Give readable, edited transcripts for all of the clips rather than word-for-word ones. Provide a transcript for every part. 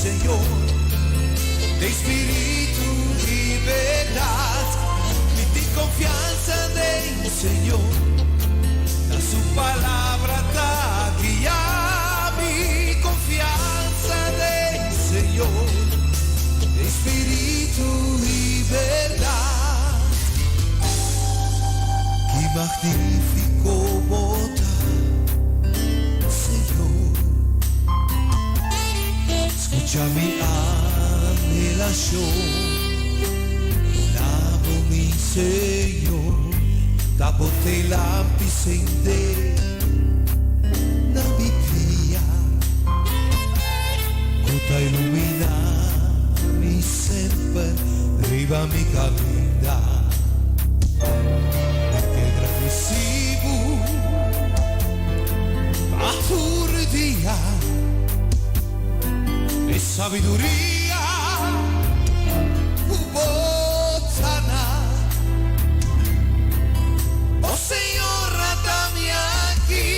Señor, den spiritu i bèrdat. Mi tin konfiansa den Señor, ta su palabra ta guia mi. Konfiansa den Señor, den spiritu i bèrdat. Ki magnífiko bo ta, Señor. Skucha mi anhelashon, Duna mi, Señor, ta bo t'e lampi sendé na mi pia, ku ta iluminá mi semper riba mi kaminda. Mi ke gradisí bo pa tur dia, e sabiduria ku bo ta duna. O Señor, ata mi aki,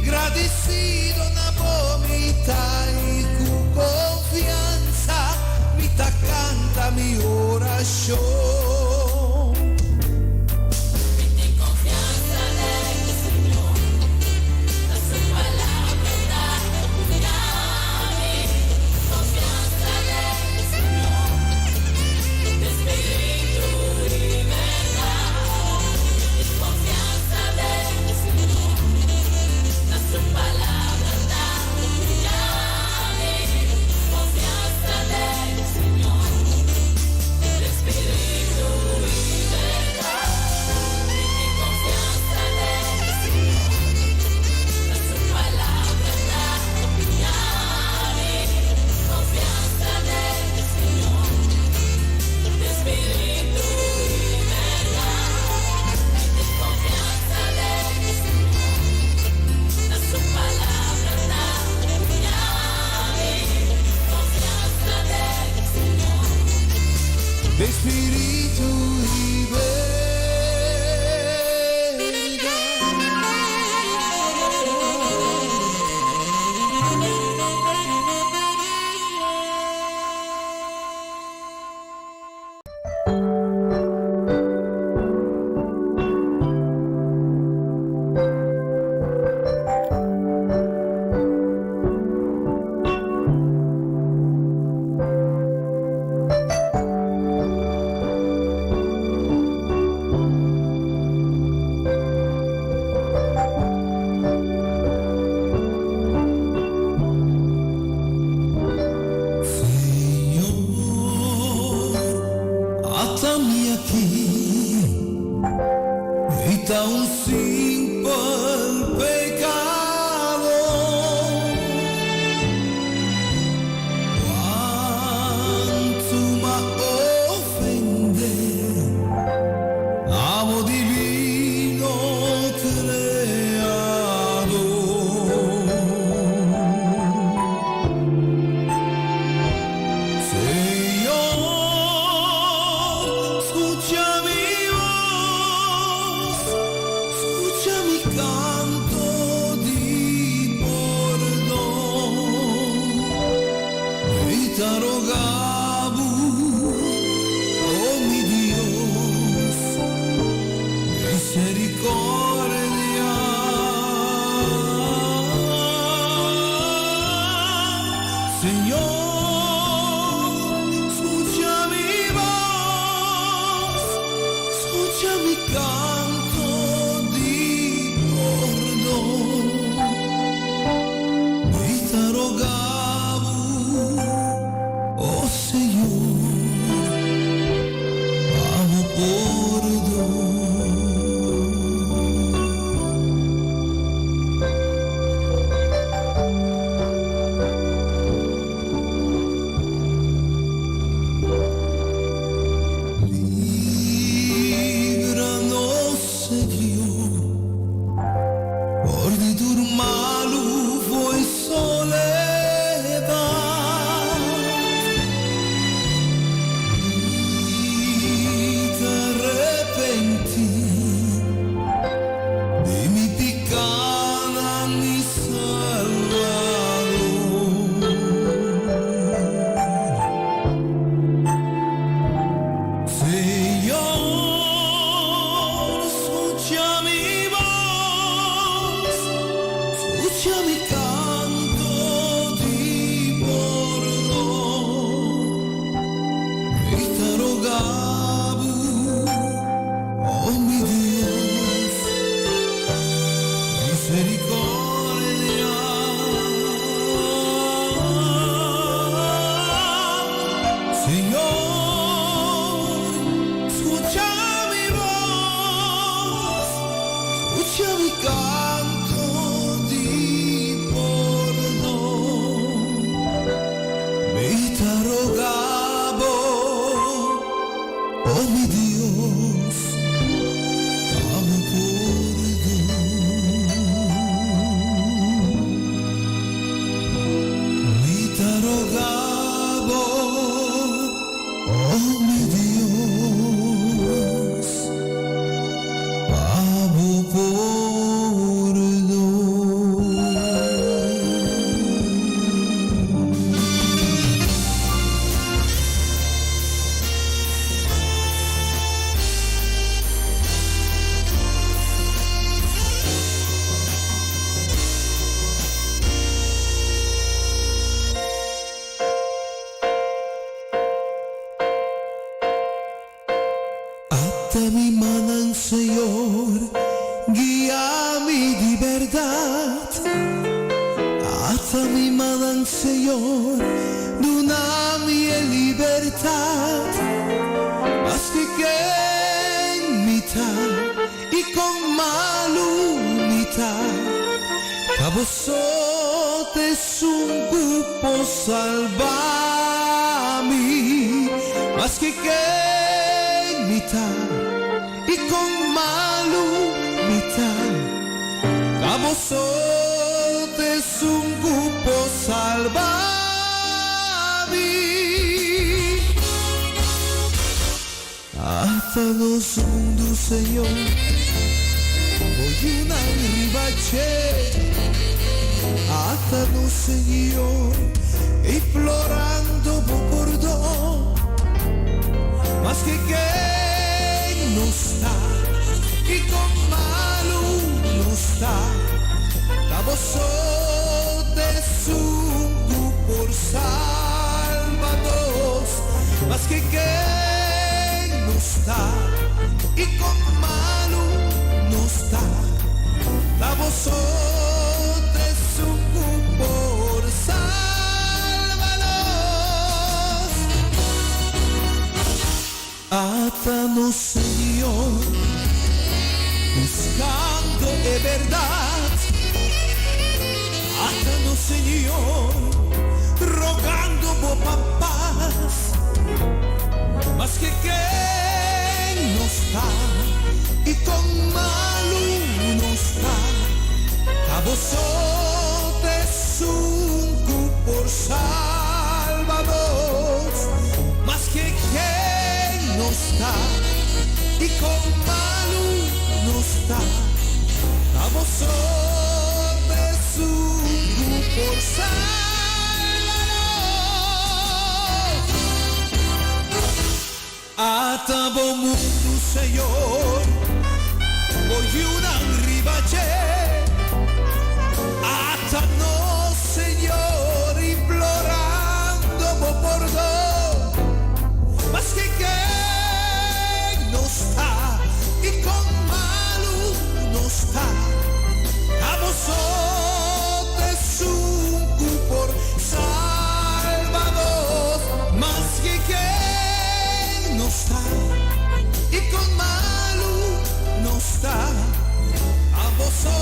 gradisido na bo mi ta i ku konfiansa mi ta kanta mi orashon. Mi tin konfiansa den Señor, ta su palabra ta guia mi. Konfiansa den Señor, den spiritu i bèrdat. Mi tin konfiansa den Señor, ta su palabra ta guia mi. Konfiansa den Señor, den spiritu i bèrdat. Mi tin konfiansa den Señor, ta su palabra ta guia mi. Konfiansa den Señor, den spiritu i bèrdat. Mi tin konfiansa den Señor, ta su palabra ta guia mi. Konfiansa den Señor. Den spiritu i bèrdat. Señor, ata mi aki, mi ta un simpel pekadó. Kuantu m'a ofendé, abo divino Kreadó. Señor, skucha mi bos, skucha mi kanto di pordon. Mi ta roga bo, oh mi Dios, miserikòrdia. Señor, skucha mi bos, skucha mi kanto di pordon. Mi ta roga bo, oh Señor, pa bo pordon. Líbranos. ta roga bo, o mi Dios, pa bo pordon. Mi ta roga bo, o mi Dios, pa bo pordon. Ata mi mannan, Señor, guia mi di berdad. Ata mi mannan, Señor, duna mi e libertad. Maske ken mi ta i kon malu mi ta, ta bo so ta esun ku por salba mi. Maske ken mi ta i kon malu mi ta, ta bo so ta esun ku por salba mi. Ata nos mundu, Señor, bo yunan riba dje. Ata nos, Señor, implorando bo pordon. Maske ken nos ta i kon malu nos ta, ta bo so ta esun ku por salba nos. Maske ken nos ta i kon malu nos ta, ta bo so ta esun ku por salba nos. Ata nos Señor buscando e berdad, ata nos Señor rogando bo pa paz. Maske ken nos ta i kon malu nos ta, ta bo so ta esun ku por salba nos. Maske ken nos ta i kon malu nos ta, ta bo so ta esun ku por salba nos. Ata bo mundu, Señor, bo yunan riba dje. Ata nos, Señor, implorando bo pordon. Maske ken nos ta i kon malu nos ta, ta bo so ta esun ku por salba nos. Maske ken nos ta i kon malu nos ta, ta bo so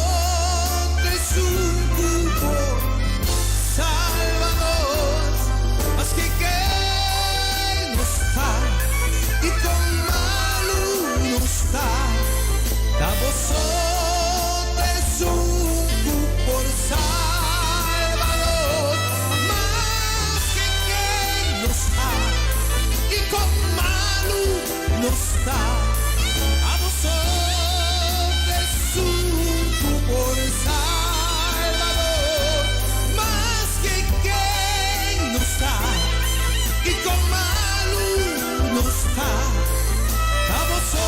ta esun ku por salba nos. Maske ken nos ta i kon malu nos ta, ta bo so ta esun ku por salba nos. Maske ken nos ta i kon malu nos ta, ta bo so ta esun ku por salba nos. Maske ken nos ta i kon malu nos ta, ta bo so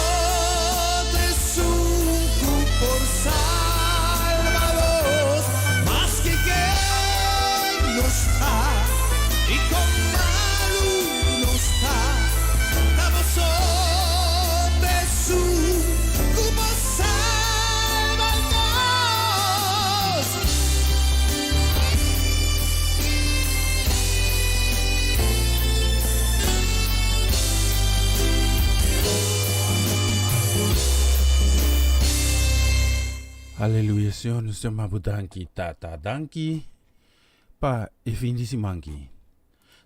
ta esun ku por salba nos. Maske ken nos ta i kon malu nos ta, ta bo so ta esun ku por salba nos. Aleluya Señor nos ta yama bo danki Tata danki pa e fin di siman aki.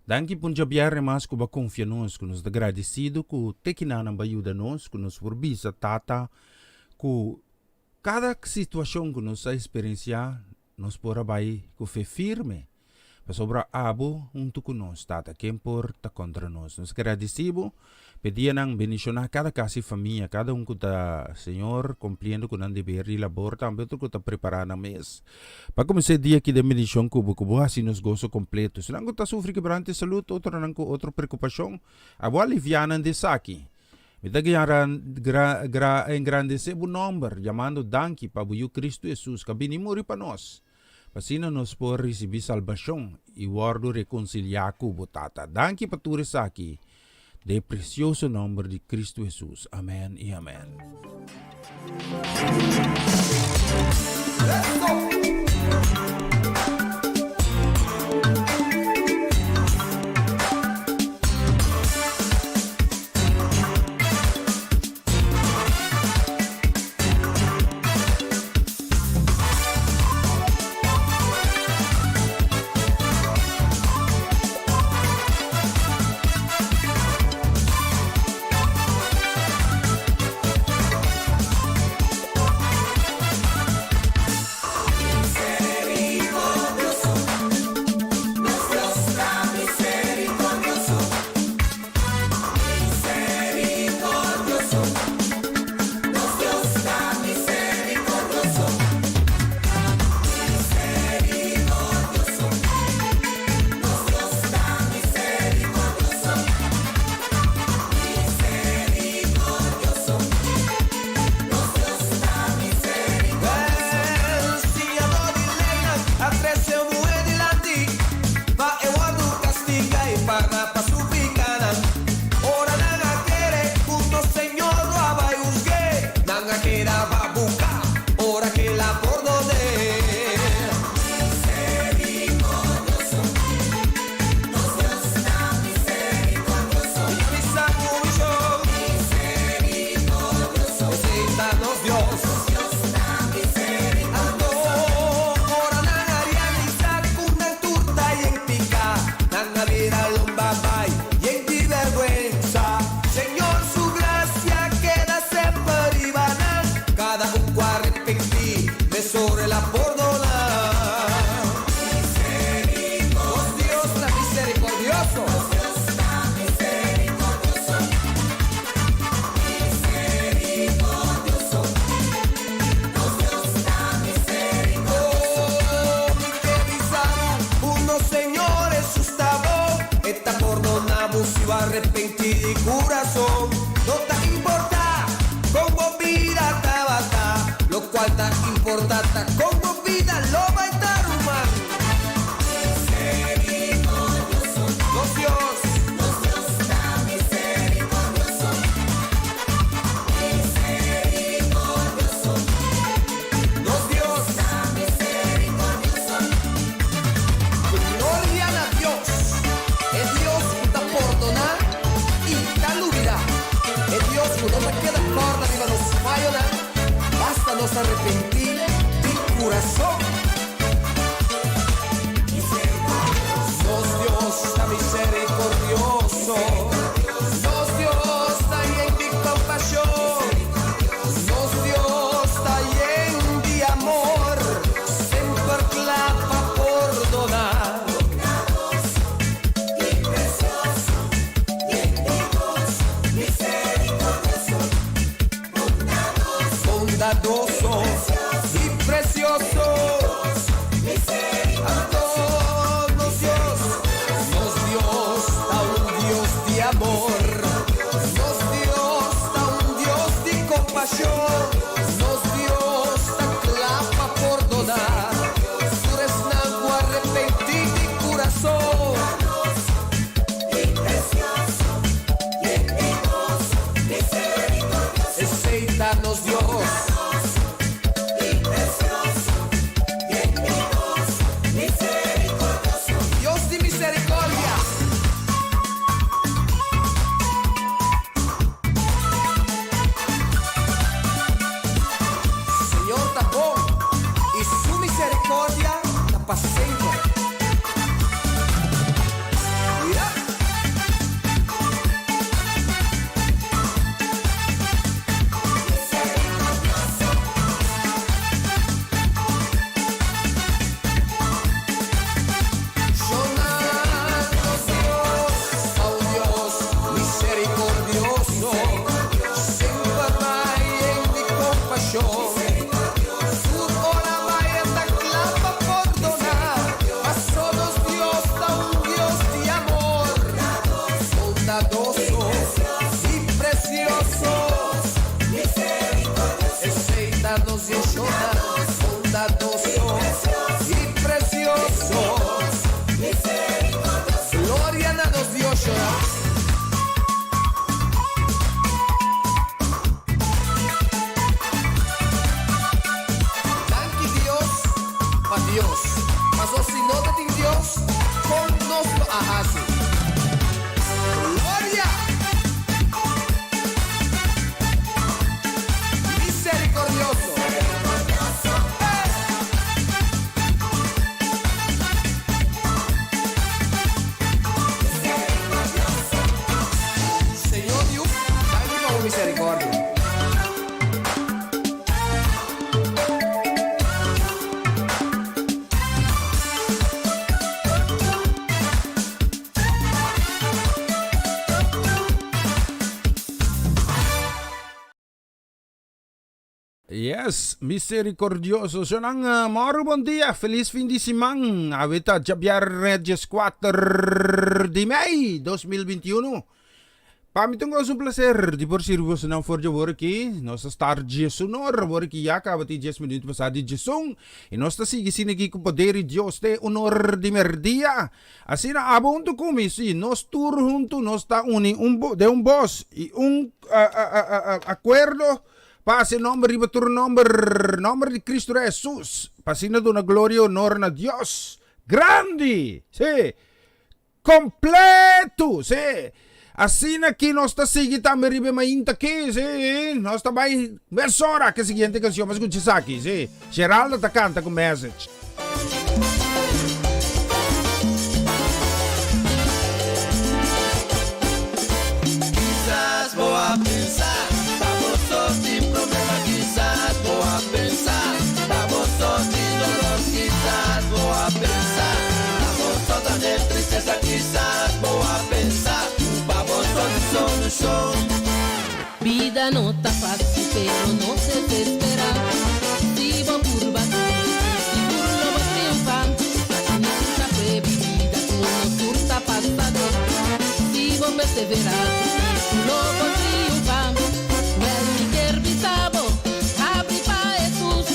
Danki pa un djabièrnè mas ku bo a konfia nos, ku nos ta gradisido ku te kinanan bo a yuda nos, ku nos por bisa Tata ku kada situashon ku nos a eksperensiá nos por a bai ku fe firme, pasobra abo huntu ku nos, Tata, ken por ta kontra nos? Nos gradisí bo p'e dianan, bendishoná kada kas i famia, kada un ku ta, Señor, kumpliendo ku nan deber di labor, tambe otro ku ta prepará nan mes. Pa kuminsá e dia aki den bendishon ku bo, ku bo hasi nos goso kompleto. Esnan ku ta sufri kebrante di salud, otronan ku otro preokupashon, abo aliviá nan di esaki. Mi ta engrandesé bo nòmber, yamando danki pa bo Yu Kristu Hesus, ku a bini muri pa nos, pa asina nos por risibí salbashon i wòrdu rekonsiliá ku bo, Tata. Danki pa tur esaki, den e presioso nòmber di Kristu Hesus. Amèn i amèn. hasi. Gloria! Misericordioso. Señor Dios, danki pa bo misericordia. Yes, misericordioso. Sonan eh, moro bon dia, feliz fin di siman. Awe ta djabièrnè 14 di mei 2021. Pa mi ta un goso un placer di por sirbi bosonan for di awor aki. Nos ta start diesunor, awor aki ya caba tin dies minuut pasa di diesun. Y nos ta sigui asina aki cu poder di Dios te unor di merdia. Asina abo huntu cu mi, si, nos tur huntu nos ta uni un den un bos y un acuerdo pa haci nomber riba tur nomber, nomber di Cristo Hesus, pa asina duna gloria y honor na Dios grandi. Si. Completo! Sí! Asina ki nos ta sigui tambe riba e mainta aki, sí! Nos ta bai mesora ku e siguiente cancion. Bo a scucha esaki, sí! Geraldo ta canta cu Message. Kisas bo a pensa ta bo so tin problema Kisas bo a pensa ta bo so tin dolor Kisas bo a pensa ta bo so ta den tristesa Kisas bo a pensa ku pa bo so tin solushon. Bida no ta fácil pero no desespera Si bo purba sigue sigur lo bo triunfa Nunca fue bida ku no tur ta pasado Si bo persevera sigur lo bo triunfa Wel mi kier bisa bo habri pa Hesus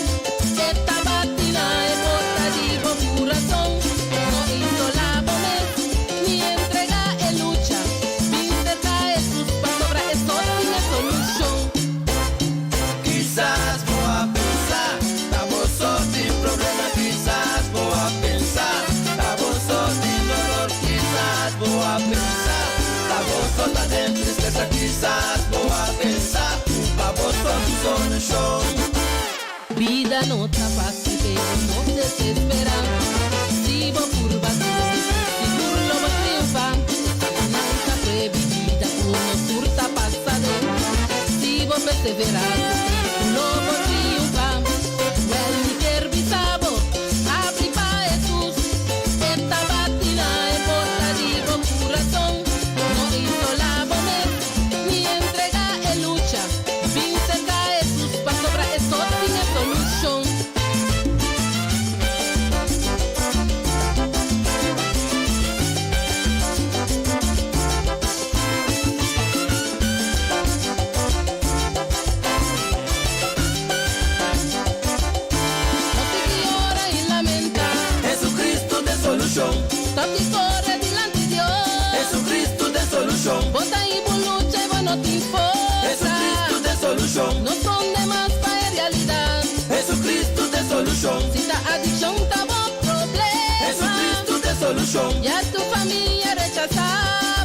E ta bati na e porta di bo kurason No isola bo mes ni entrega e lucha Bin serka Hesus pasobra e so tin e solushon. Kisas bo a pensa ta bo so tin problema Kisas bo a pensa ta bo so tin dolor Kisas bo a pensa ta bo so ta den tristesa Kisas bo a pensa ku pa bo so tin solushon. Bida no ta fácil pero no desespera Si bo purba sigue sigur lo bo triunfa Nunca fue bida ku no tur ta pasa den Si bo persevera sigur lo bo triunfa Wel mi kier bisa bo habri pa Hesus E ta bati na e porta di bo kurason No isola bo mes ni entrega e lucha Bin serka Hesus pasobra e so tin e solushon. No sigui yora i lamenta. Jesucristo t'e solushon. Stop di kore dilanti Dios. Jesucristo t'e solushon. Bo ta i bo lucha i bo no tin forsa. Jesucristo t'e solushon. No skonde mas pa e realidat. Jesucristo t'e solushon. Si ta adikshon ta bo problema. Jesucristo t'e solushon. Ya tu famia rechasa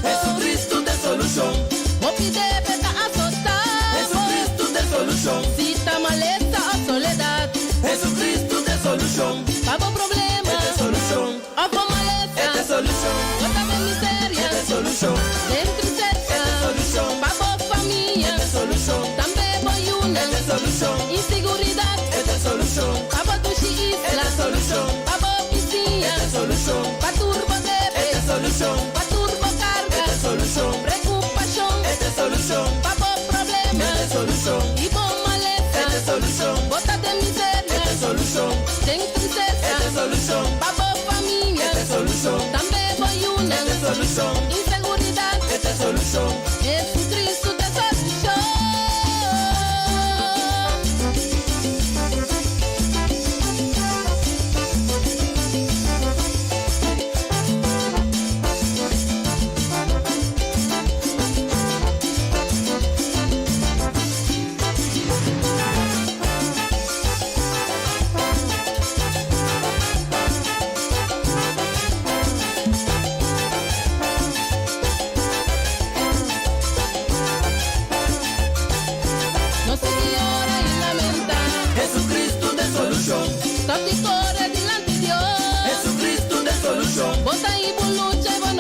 bo. Jesucristo t'e solushon. Hopi debe ta asota bo. Jesucristo t'e solushon. Si ta malesa of soledat. Jesucristo t'e solushon. Pa bo problema. E t'e solushon. Of bo malesa. E t'e solushon. Bo ta den miseria. E t'e solushon. Den tristesa. E t'e solushon. Pa bo famia. E t'e solushon. Tambe bo yunan. E t'e solushon. Inseguridat. E t'e solushon. Pa bo dushi isla. E t'e solushon. Pa bo bisiña. E t'e solushon. Pa tur bo debe. E t'e solushon. Pa tur bo karga. E t'e solushon. Preokupashon. E t'e solushon. Pa bo problema. E t'e solushon. I bo malesa. E t'e solushon. Bo ta den miseria. E t'e solushon. Den tristesa. E t'e solushon. Pa bo famia. E t'e solushon. Tambe bo yunan. E t'e solushon. Inseguridat. E t'e solushon. Jesucristo t'e solushon.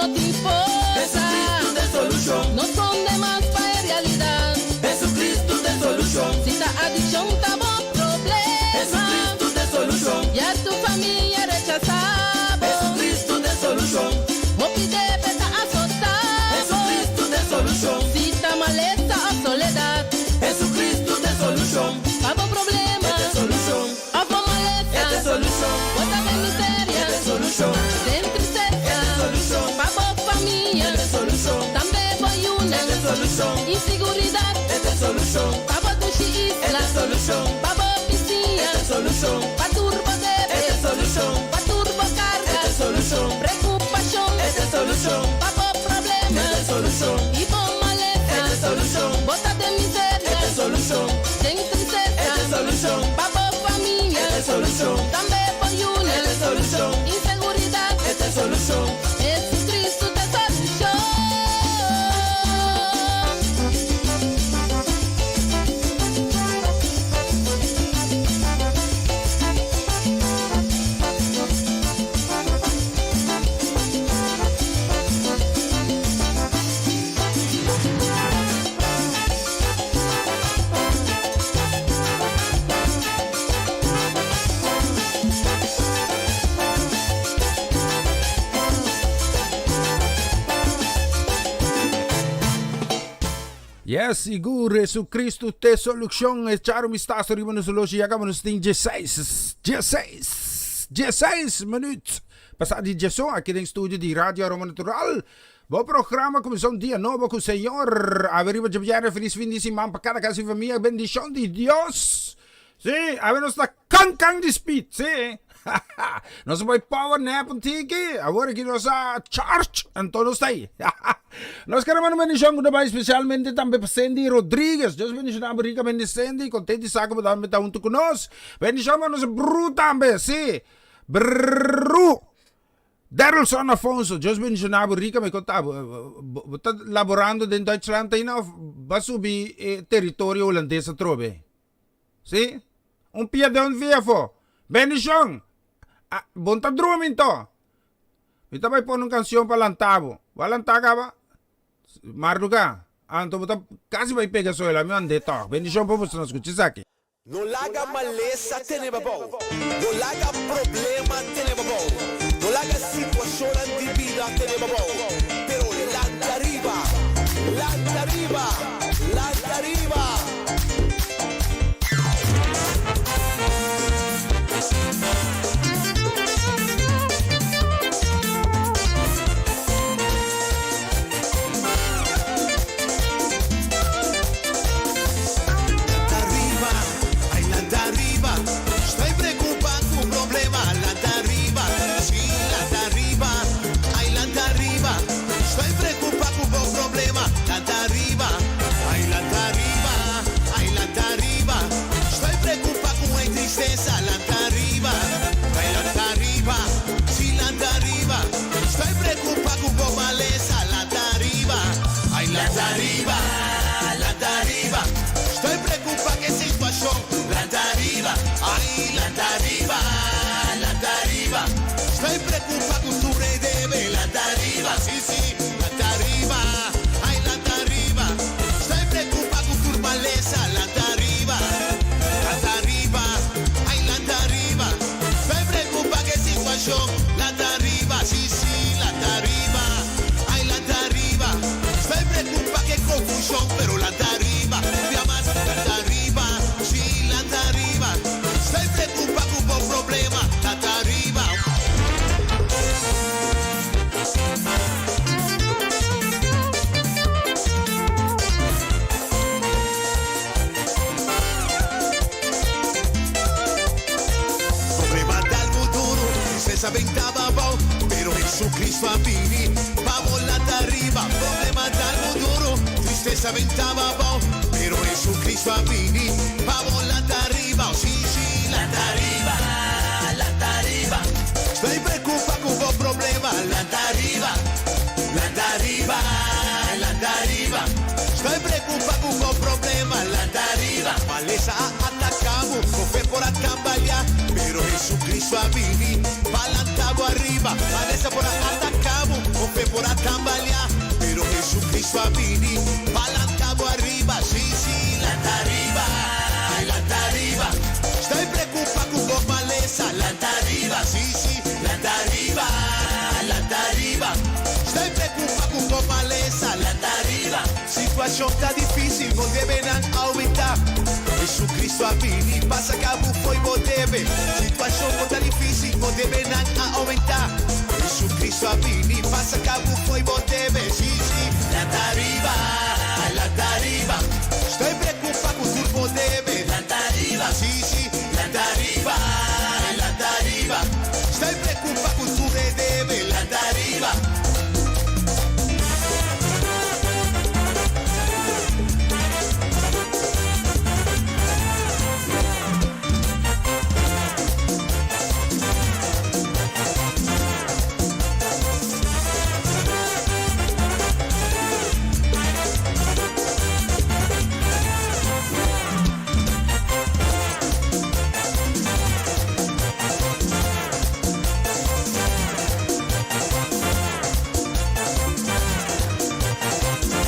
no tin forsa. Jesucristo t'e solucion. No sconde mas pa e realidad. Jesucristo t'e solucion. Si ta adiccion ta bo problema. Jesucristo t'e solucion. Ya tu famia rechasa bo. Jesucristo t'e solucion. Hopi debe ta azota bo. Jesucristo t'e solucion. Si ta malesa of soledad. Jesucristo t'e solucion. Pa bo problema. E t'e solucion. Of bo malesa. E t'e solucion. Bo ta den miseria. E t'e solucion. Den tristesa. E t'e solucion. Pa bo famia. E t'e solucion. Tambe bo yiunan. E t'e solucion. Insiguridad. E t'e solucion. Pa bo dushi isla. E t'e solucion. Pa bo bisiña. E t'e solucion. Pa tur bo debe. E t'e solucion. Pa tur bo carga. E t'e solucion. Preocupacion. E t'e solucion. Pa bo problema. E t'e solucion. Y bo malesa. E t'e solucion. Bo ta den miseria. E t'e solucion. Den tristesa. E t'e solucion. Pa bo famia. E t'e solucion. Tambe bo yiunan. E t'e solucion. Inseguridad. E t'e solucion. Jesucristo t'e solucion. Yes, sigur, Jesucristo t'e solucion. Echar un vistazo riba nos horloge, ya caba nos tin dieseis, dieseis, dieseis minuut pasa di diesun aki den studio di Radio Aroma Natural. Bo programa cuminsa un dia nobo cu Señor. Awe riba djabièrnè, feliz fin di siman pa cada cas y famia. Bendicion di Dios. Sí, awe nos ta kan kan di speed, sí. Nos a bai power nap un tiki, awor aki nos a charge, anto nos ta ei. Nos kere manda un bendicion ku ta bai specialmente tambe pa Cindy Rodriguez. Dios bendiciona bo ricamente Cindy, kontent di sa ku bo tambe ta hunto ku nos. Bendicion pa nos bru tambe, sí, bru Darylson Afonso. Dios bendiciona bo ricamente. Kon ta bo? Bo ta laborando den Duitsland aina of bo a subi e teritorio Hulandes atrobe? Sí, un pia den un via afó. Bendishon! A, bo no ta drumi nto. Mi ta bai pone un kanshon pa lanta bo. Bo a lanta kaba? Marduka, Anto bo ta kasi bai pega suela, mi mand'é tòg. Bendishon pa boso, no skucha esaki. No laga malesa tene bo abou. No laga problema tene bo abou. No laga situashonnan di bida tene bo abou. Pero lanta riba! Lanta riba! Lanta riba! Lanta riba, ay lanta riba, Estoy preocupa cu problema, lanta riba, sí, lanta riba, ay lanta riba, Estoy preocupa cu bo problema, lanta riba, ay lanta riba, ay lanta riba, Estoy preocupa cu e tristeza, lanta riba, ay lanta riba, sí, lanta riba, Estoy preocupa cu bo maleza, lanta riba, ay lanta riba, lanta riba, Estoy preocupa cu e situacion, lanta riba, ay lanta riba, lanta riba, Estoy preocupa cu tur e debe, lanta riba, sí, sí, lanta riba, ay lanta riba, Estoy preocupa cu tur maleza, lanta riba, lanta riba, ay lanta riba, Estoy preocupa cu e situacion, lanta riba, sí, sí, lanta riba, ay lanta riba, Estoy preocupa cu e confusion, pero lanta riba, un bia mas, lanta riba, sí, lanta riba, Estoy preocupa cu bo problema, lanta riba. Problema ta algu duru, tristesa benta bo abou, pero Jesucristo a bini pa bo lanta riba. Problema ta algu duru, tristesa benta bo abou, pero Jesucristo a bini pa bo lanta riba. Oh, sí, sí, lanta riba, lanta riba. Estoy preocupa cu bo problema, lanta riba, lanta riba, lanta riba. Estoy preocupa cu bo problema, lanta riba. Malesa a ataca bo, bo fe por a tambaleá, pero Jesucristo a bini pa lanta bo ariba. Malesa por a ataca bo, bo fe por a. Jesucristo a bini pa lanta bo ariba, sí, sí, lanta ariba, ay lanta ariba. Stoi preocupa cu bo malesa, lanta ariba, sí, sí, lanta ariba, lanta ariba. Stoi preocupa cu bo malesa, lanta ariba. Situacion ta dificil, bo debenan aumenta. Jesucristo a bini pa saca bo fo'i bo debe. Situacion bo ta dificil, bo debenan a aumenta. Jesucristo a bini pa saca bo fo'i bo debe. Sí, sí. Lanta ariba, lanta ariba. Stoi preocupa cu tur bo debe. Lanta ariba, sí, sí. Lanta ariba, lanta ariba. Stoi preocupa cu tur e debe. Lanta ariba.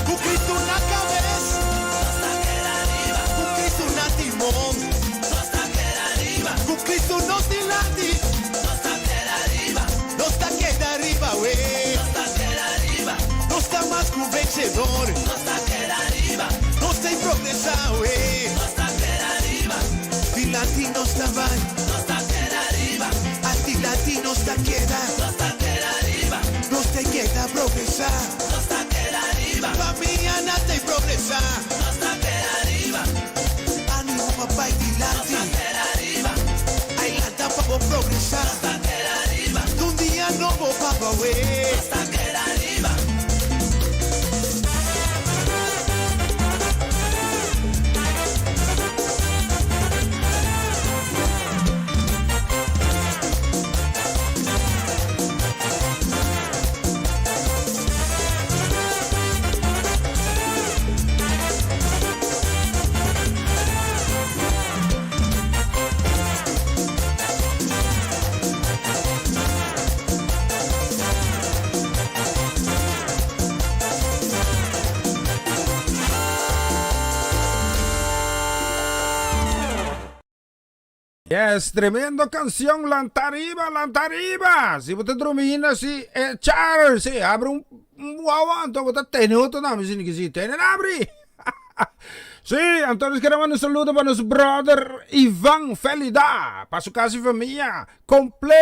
Ku Cristo na kabes, nos ta keda riba. Ku Cristo na timon, nos ta keda riba. Ku Cristo nos dilanti, nos ta keda riba. Nos ta keda riba, we. Nos ta keda riba. Nos ta mas ku vencedor, nos ta keda riba. Nos ta progresa, we. Nos ta keda riba. Dilanti nos ta bai, nos ta keda riba. Al dilanti nos ta keda, nos ta keda riba. Nos ta keda progresá, nos ta keda riba. Famia na ta progresá, nos ta keda riba. Animo pa bai dilanti, nos ta keda riba. Ai lanta pa bo progresá, nos ta keda riba. Un dia nobo pa bo we, nos ta keda riba. Yes, tremendo canción, lanta riba, lanta riba. Si bo ta drumi hinda si, eh, Charles, si, abre un, un wawa, anto bo ta tene otro na, mi sini que si, tene na abri. Sí, anto nos queremos un saludo para nos brother Iván Felida, pa su casa y familia, completo.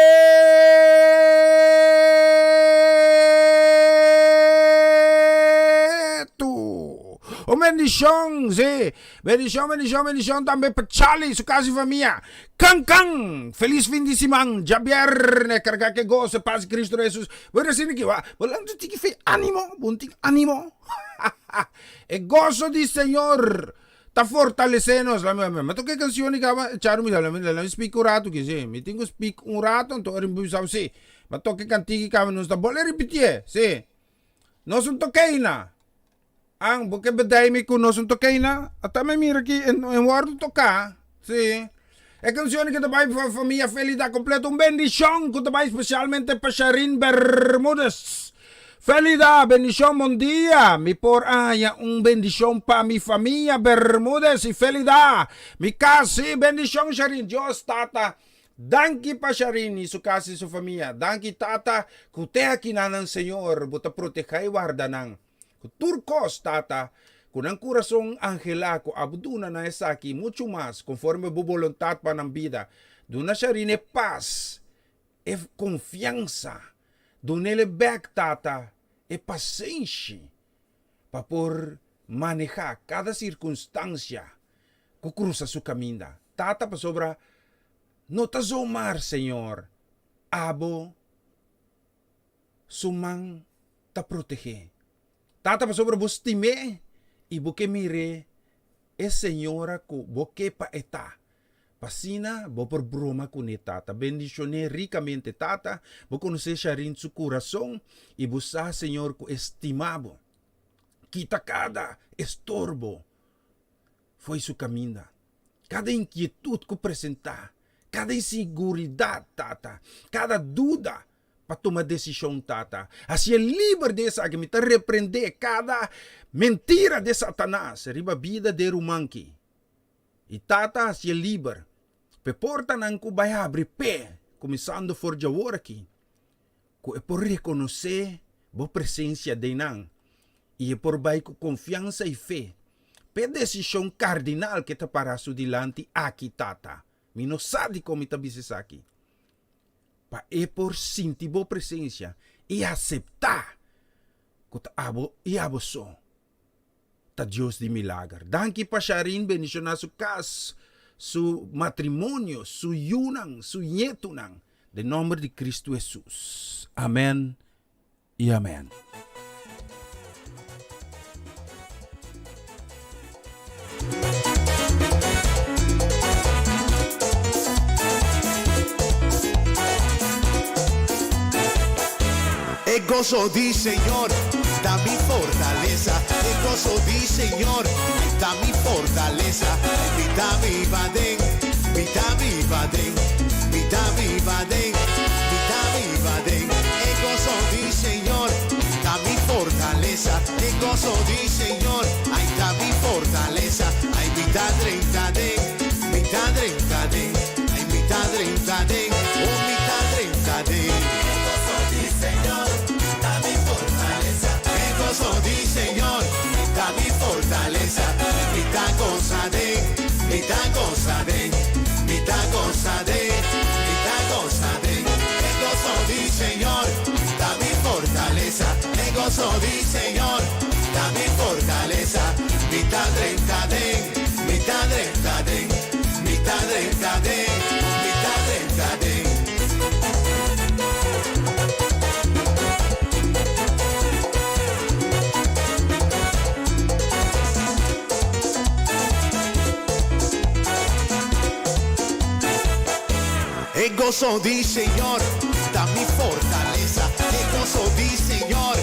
Un bendición, sí. Bendicion, bendicion, bendicion tambe pa Charlie, su casa y famia. Can can! Feliz fin di siman. Djabierne, carga ke gozo, paz di Cristo Jesus. Bo recibi ki wa, bo lanta tiki fe animo, bo tin animo. E gozo di Señor ta fortalece nos. La mi, mi toca e cancion di caba, Charlie mi sa, la mi, la mi speak un rato ki, si. Mi tin ku speak un rato, anto ora mi bisa, si. Mi toca e cantica caba, nos ta bole repitié, si. Nos un tokeina. An, bo ke bedei mi ku nos un tokeina? Ata mi mira ki en, en wordu toká. Sí. E kanshon ki ta bai pa famia Felida kompleto. Un bendishon ku ta bai spesialmente pa Sharin Bermudez. Felida, bendishon, bon dia. Mi por a haña un bendishon pa mi famia Bermudez i Felida. Mi kas, sí, bendishon Sharin. Dios Tata, danki pa Sharin i su kas i su famia. Danki Tata ku te akinan nan Señor, bo ta protehá i warda nan. Ku tur kos, Tata, ku nan kurason anhelá ku abo duna nan esaki i muchu mas, konforme bo boluntat pa nan bida. Duna Sharine e pas, e konfiansa. Dun'el e bèk, Tata, e pasenshi pa por manehá kada sirkunstansia ku krusa su kaminda. Tata, pasobra no ta zomar, Señor, abo Su man ta protegé. Tata pasobra bo stim'é i bo ke mir'é e señora ku bo ke pa e ta. P'asina bo por broma kuné Tata. Bendishon'é rikamente Tata. Bo konosé Sharin su kurason i bo sa Señor ku e stima bo. Kita kada estorbo fo'i su kaminda. Kada inkietut ku presentá, kada insiguridat Tata, kada duda. pa tuma desishon, Tata. Hasié liber di esaki. Mi ta reprendé kada mentira di Satanas riba bida di e ruman ki. I Tata hasié liber pa e portanan ku bai habri p'e, kuminsando for djawor aki, ku e por rekonosé Bo presensia den nan i e por bai ku konfiansa i fe p'e desishon kardinal ku e ta pará su dilanti aki, Tata. Mi no sa dikon mi ta bisa esaki. Pa e por sinti Bo presensia i aseptá ku ta Abo i Abo so ta Dios di milager. Danki pa Sharin bendishoná su kas, su matrimonio, su yunan, su ñetunan. Den nomber di Cristo Hesus. Amen y amen. E goso di Señor ta mi fortalesa, e goso di Señor ta mi fortalesa. Mi ta biba den, mi ta biba den, mi ta biba den, mi ta biba den. E goso di Señor ta mi fortalesa, e goso di Señor, ai ta mi fortalesa. Ai mi ta drenta den, mi ta drenta den, ai mi ta drenta den, oh mi ta drenta den. E goso di Señor ta mi fortalesa, e goso di Señor ta mi fortalesa. Mi ta gosa den, mi ta gosa den, mi ta gosa den, mi ta gosa den. E goso di Señor ta mi fortalesa, e goso di Señor ta mi fortalesa. Mi ta drenta den, mi ta drenta den, mi ta drenta den, mi ta drenta den. E goso di Señor ta mi fortalesa, e goso di Señor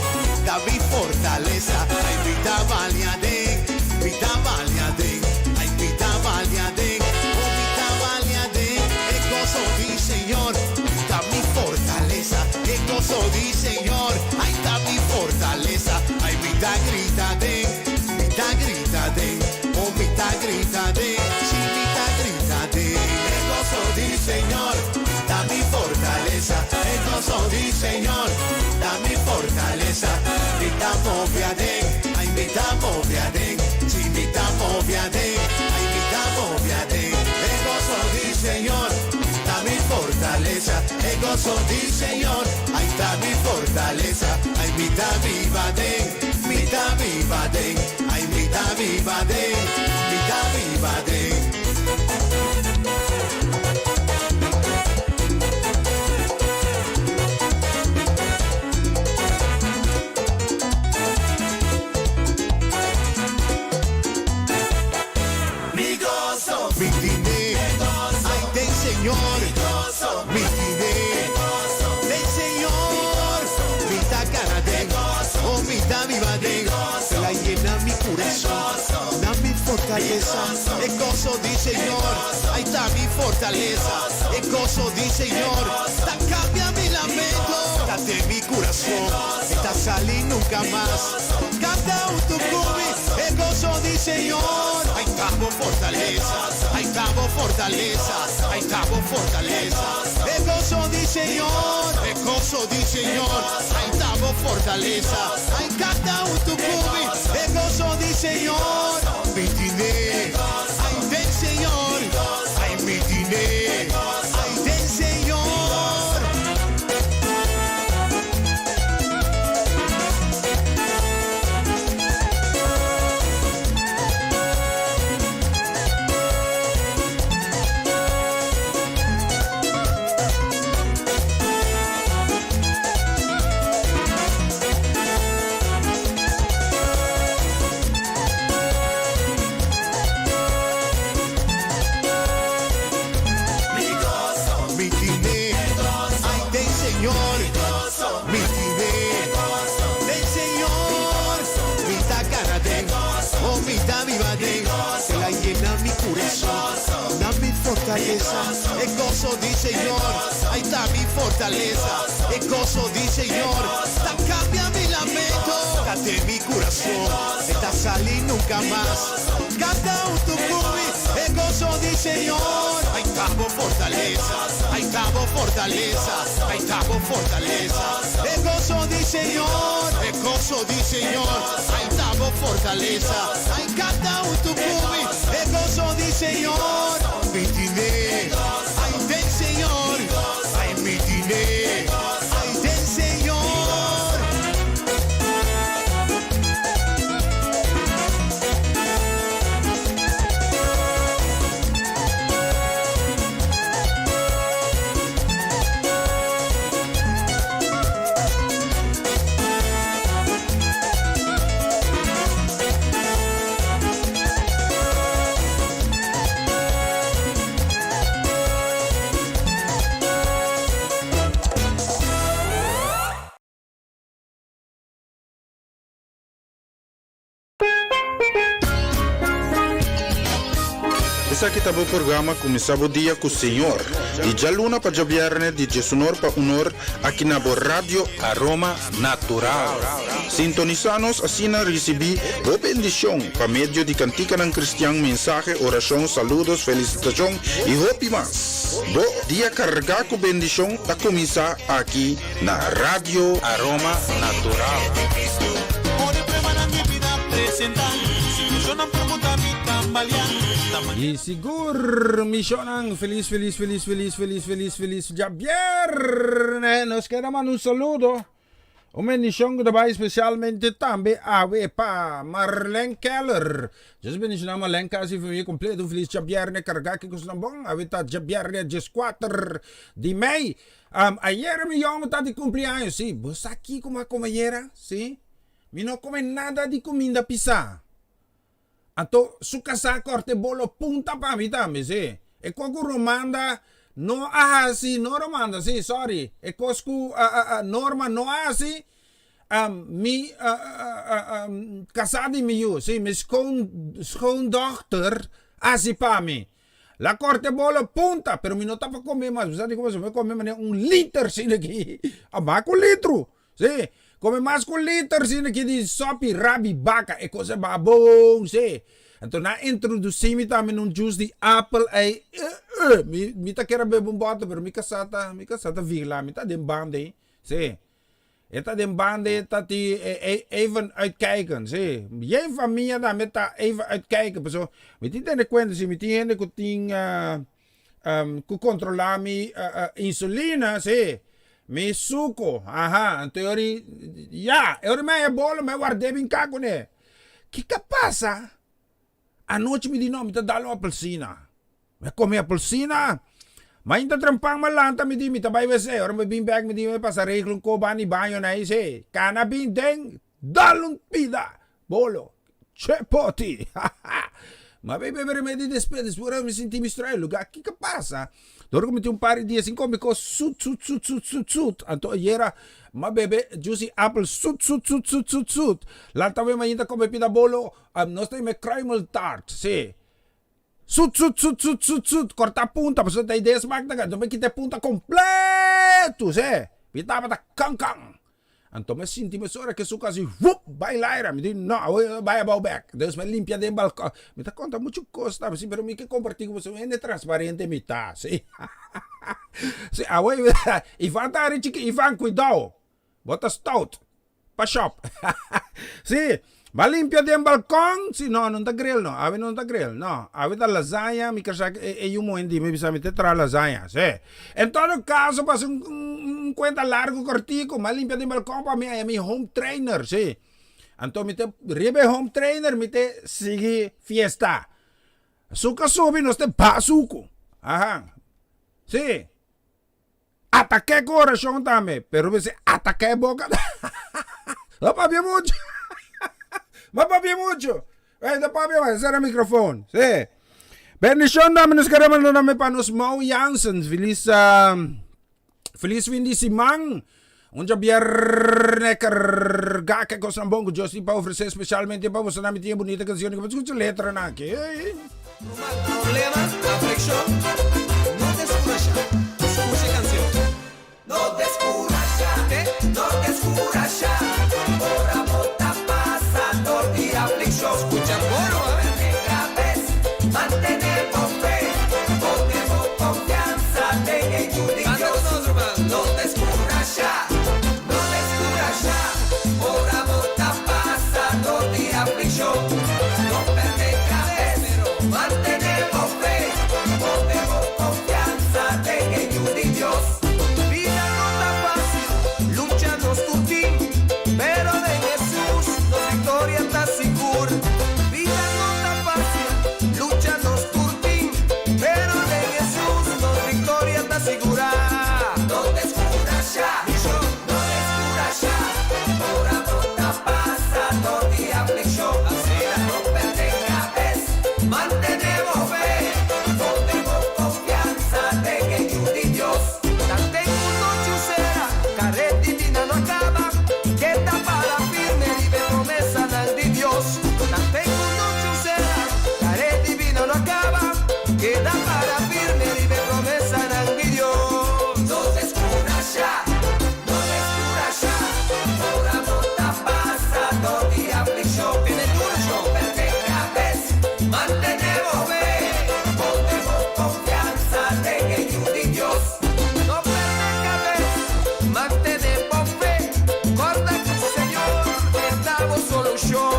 ta mi fortalesa. Ay, mi ta balia den, mi ta balia den, ay, mi ta balia den, oh, mi ta balia den. E goso di Señor ta mi fortalesa, e goso di Señor, ay, ta mi fortalesa. Ay, mi ta grita den, mi ta grita den, oh, mi ta grita den, sí, mi ta grita den. E goso di Señor ta mi fortalesa, e goso di Señor ta mi fortalesa. Mi ta move aden, ay, mi ta move aden, sí, mi ta move aden, ay, mi ta move aden. E goso di Señor ta mi fortalesa, e goso di Señor, ay, ta mi fortalesa. Ay, mi ta biba den, mi ta biba den, ay, mi ta biba den, mi ta biba den. Mi goso. Mi tine, ay den Señor. Mi tine, den Señor. Mi ta gana den, oh mi ta biba den. El a yena mi curason, na mi fortalesa. E goso di Señor, ay ta mi fortalesa. E goso di Señor, ta cambia mi lamento. Ta den mi curason, e ta sali nunca mas. Canta hunto cu mi, e goso di Señor. Ay ta bo fortalesa, ay ta bo fortalesa, ay ta bo fortalesa. E goso di Señor, e goso di Señor, ay ta bo fortalesa. Ay canta hunto cu mi, e goso di Señor. Mi tine, ay den Señor, ay mi tine, ay den Señor. Mi tine, ay den Señor. Mi tine, den Señor. Mi ta gana den, oh mi ta biba den. El a yena mi curason, na mi fortaleza. Fortaleza, e goso di Señor, ai ta mi fortaleza. E goso di Señor ta cambia mi lamento, ta den mi curason, e ta sali nunca mas. Canta hunto cu mi, e goso di Señor, ai ta bo fortaleza, ai ta bo fortaleza, ai ta bo fortaleza. E goso di Señor, e goso di Señor, ai ta bo fortaleza, ai canta hunto cu mi, e goso di Señor, mi tine, ai den Señor, ai mi tine, ai den Señor. Esaki ta bo programa Kuminsá bo dia ku Señor, di djaluna pa djabièrnè di diesunor pa unor aki na bo Radio Aroma Natural. Sintonisá nos asina risibí bo bendishon pa medio di kantikanan kristian, mensahe, orashon, saludos, felisitashon i hopi mas. Bo dia kargá ku bendishon ta kuminsá aki na Radio Aroma Natural. I sigur mishonnan felis felis felis felis felis felis felis djabierne nos keda manda un saludo Un bendicion cu ta bay specialmente tambe awe pa Marlene Keller. Dios bendiciona Marlene casa y familia completo. Un feliz djabierne carga ki cosnan bon. Awe ta djabierne diescuater di mei. Um, ayer mi yongo ta di cumpleaños. Si, bo sa kico mi a come ayera? Si, mi no come nada di cuminda pisa. Anto su casá corta e bolo punta pa mi tambe, si. E cos cu Romanda no a haci, no Romanda, si, sorry, e cos cu Norma no a haci, mi casá di mi yu, si, mi schoon, schoondochter a haci pa mi. La corta e bolo punta, pero mi no ta pa come mas, bo sa di como, mi come manera un liter asina aki, a mas cu litro. Sí, come mas cu liter sino ki di sopi rabi baca, e cosa ba bon, sí. Anto nan a introduci mi tambe na un juice di apel ei, eh, eh, mi, mi ta kere bebe un bote, pero mi casa ta, mi casa ta vigila mi, ta den banda ei, sí. E ta den banda ei, ta ti even uitkijken, sí. Yen famia tambe ta even uitkijken, pasobra mi tin tene cuenta si mi tin hende cu tin, cu controla mi insulina, sí. Mi suco, aha, anto e ori, ya, e ori mi haña bolo, mi a ward'é bin ka kuné. Kiko a pasa? Anochi mi di no, mi ta dal un apelsina. Mi a come apelsina, mainta trempan mi a lanta, mi di mi ta bai wc. Ora mi bin bek mi di mi pasa regla un koba ni baño na ei, sí. Kana bin den, dal un pida bolo. Che poti! Ma bay bebe remedi despues, despues ora mi sinti mi straño lugar, kiko pasa? Dor ku mi tin un par di dia sin come kos sut sut sut sut sut sut, anto ayera m'a bebe juice di apel sut sut sut sut sut sut, lanta awe mainta come pida bolo, nos ta yama e kruimeltaart, si, sut sut sut sut sut sut, korta punta pasobra ta idea smak ta anto mi kita e punta kompleto, si, mi tabata kan kan. Anto mi a sinti mesora ke su kasi wup bai laira. Mi di no, awo yo bai abou bek. Dus mi a limpia den balkon. Mi ta konta muchu kos tambe si, pero mi ke komparti ku boso hende transparente mi ta, si. Si, awo Ivan ta hari chiki, Ivan kuidou, bo ta stout. Pa shop. Si, mi a limpia den balkon, si, no, no ta grill no, awe no ta grill, no. Awe ta lasaña, mi kasa e yu muhé di mi bisa mi te traha lasaña, si. En todo caso pa haci un cuenta largo cortico, mi a limpia den balcon pa mi haya mi home trainer, si. Anto mi te riba e home trainer mi te sigui fiesta. Suka subi nos te baha suku. Aha. Si. Atake ku orashon tambe, pero mester atake e boka. No papia mucho. No papia mucho. Ey, no papia mas, sera microfoon. Sí. Bendicion dame nos queremos mandar tambe pa nos Mau Jansen. Feliz, um, feliz fin di siman. Un djabierne carga ke cosnan bon ku Dios tin pa ofrece especialmente pa boso nan mi tin e bunita cancion ku escucha letra nan aki. Problema, afliccion. deskurashá. Skucha e kansion. No deskurashá, no deskurashá, ora bo ta pasa dor di aflikshon. Skucha koro, eh. Perde kabes, mantené bo fe, pone bo konfiansa den e Yu di Dios. Kanta ku nos, ruman. No deskurashá, no deskurashá, ora bo ta pasa dor di aflikshon. No perde kabes, mantené bo fe, pone bo konfiansa den e Yu di Dios. Bida no ta fácil, lucha nos tur tin, pero den Hesus nos victoria ta sigur. Bida no ta fácil, lucha nos tur tin, pero den Hesus nos victoria ta sigurá. No descurashá, no descurashá, ora bo ta pasa dor di aflicshon. No perde cabes, mantené bo fe, pone bo confiansa den e Yu di Dios. Tanten ku nochi usera, karet di bida no a kaba, keda para firme riba e promesanan di Dios. Tanten ku nochi usera, karet di bida no a kaba, keda para firme riba e promesanan di Dios. No deskurashá, no deskurashá, ora bo ta pasa dor di aflikshon. Tene duru sho, pèrdè kabes, mantené bo fe, pone bo konfiansa den e Yu di Dios. No pèrdè kabes, mantené bo fe, kòrda ku Señor e ta bo solushon.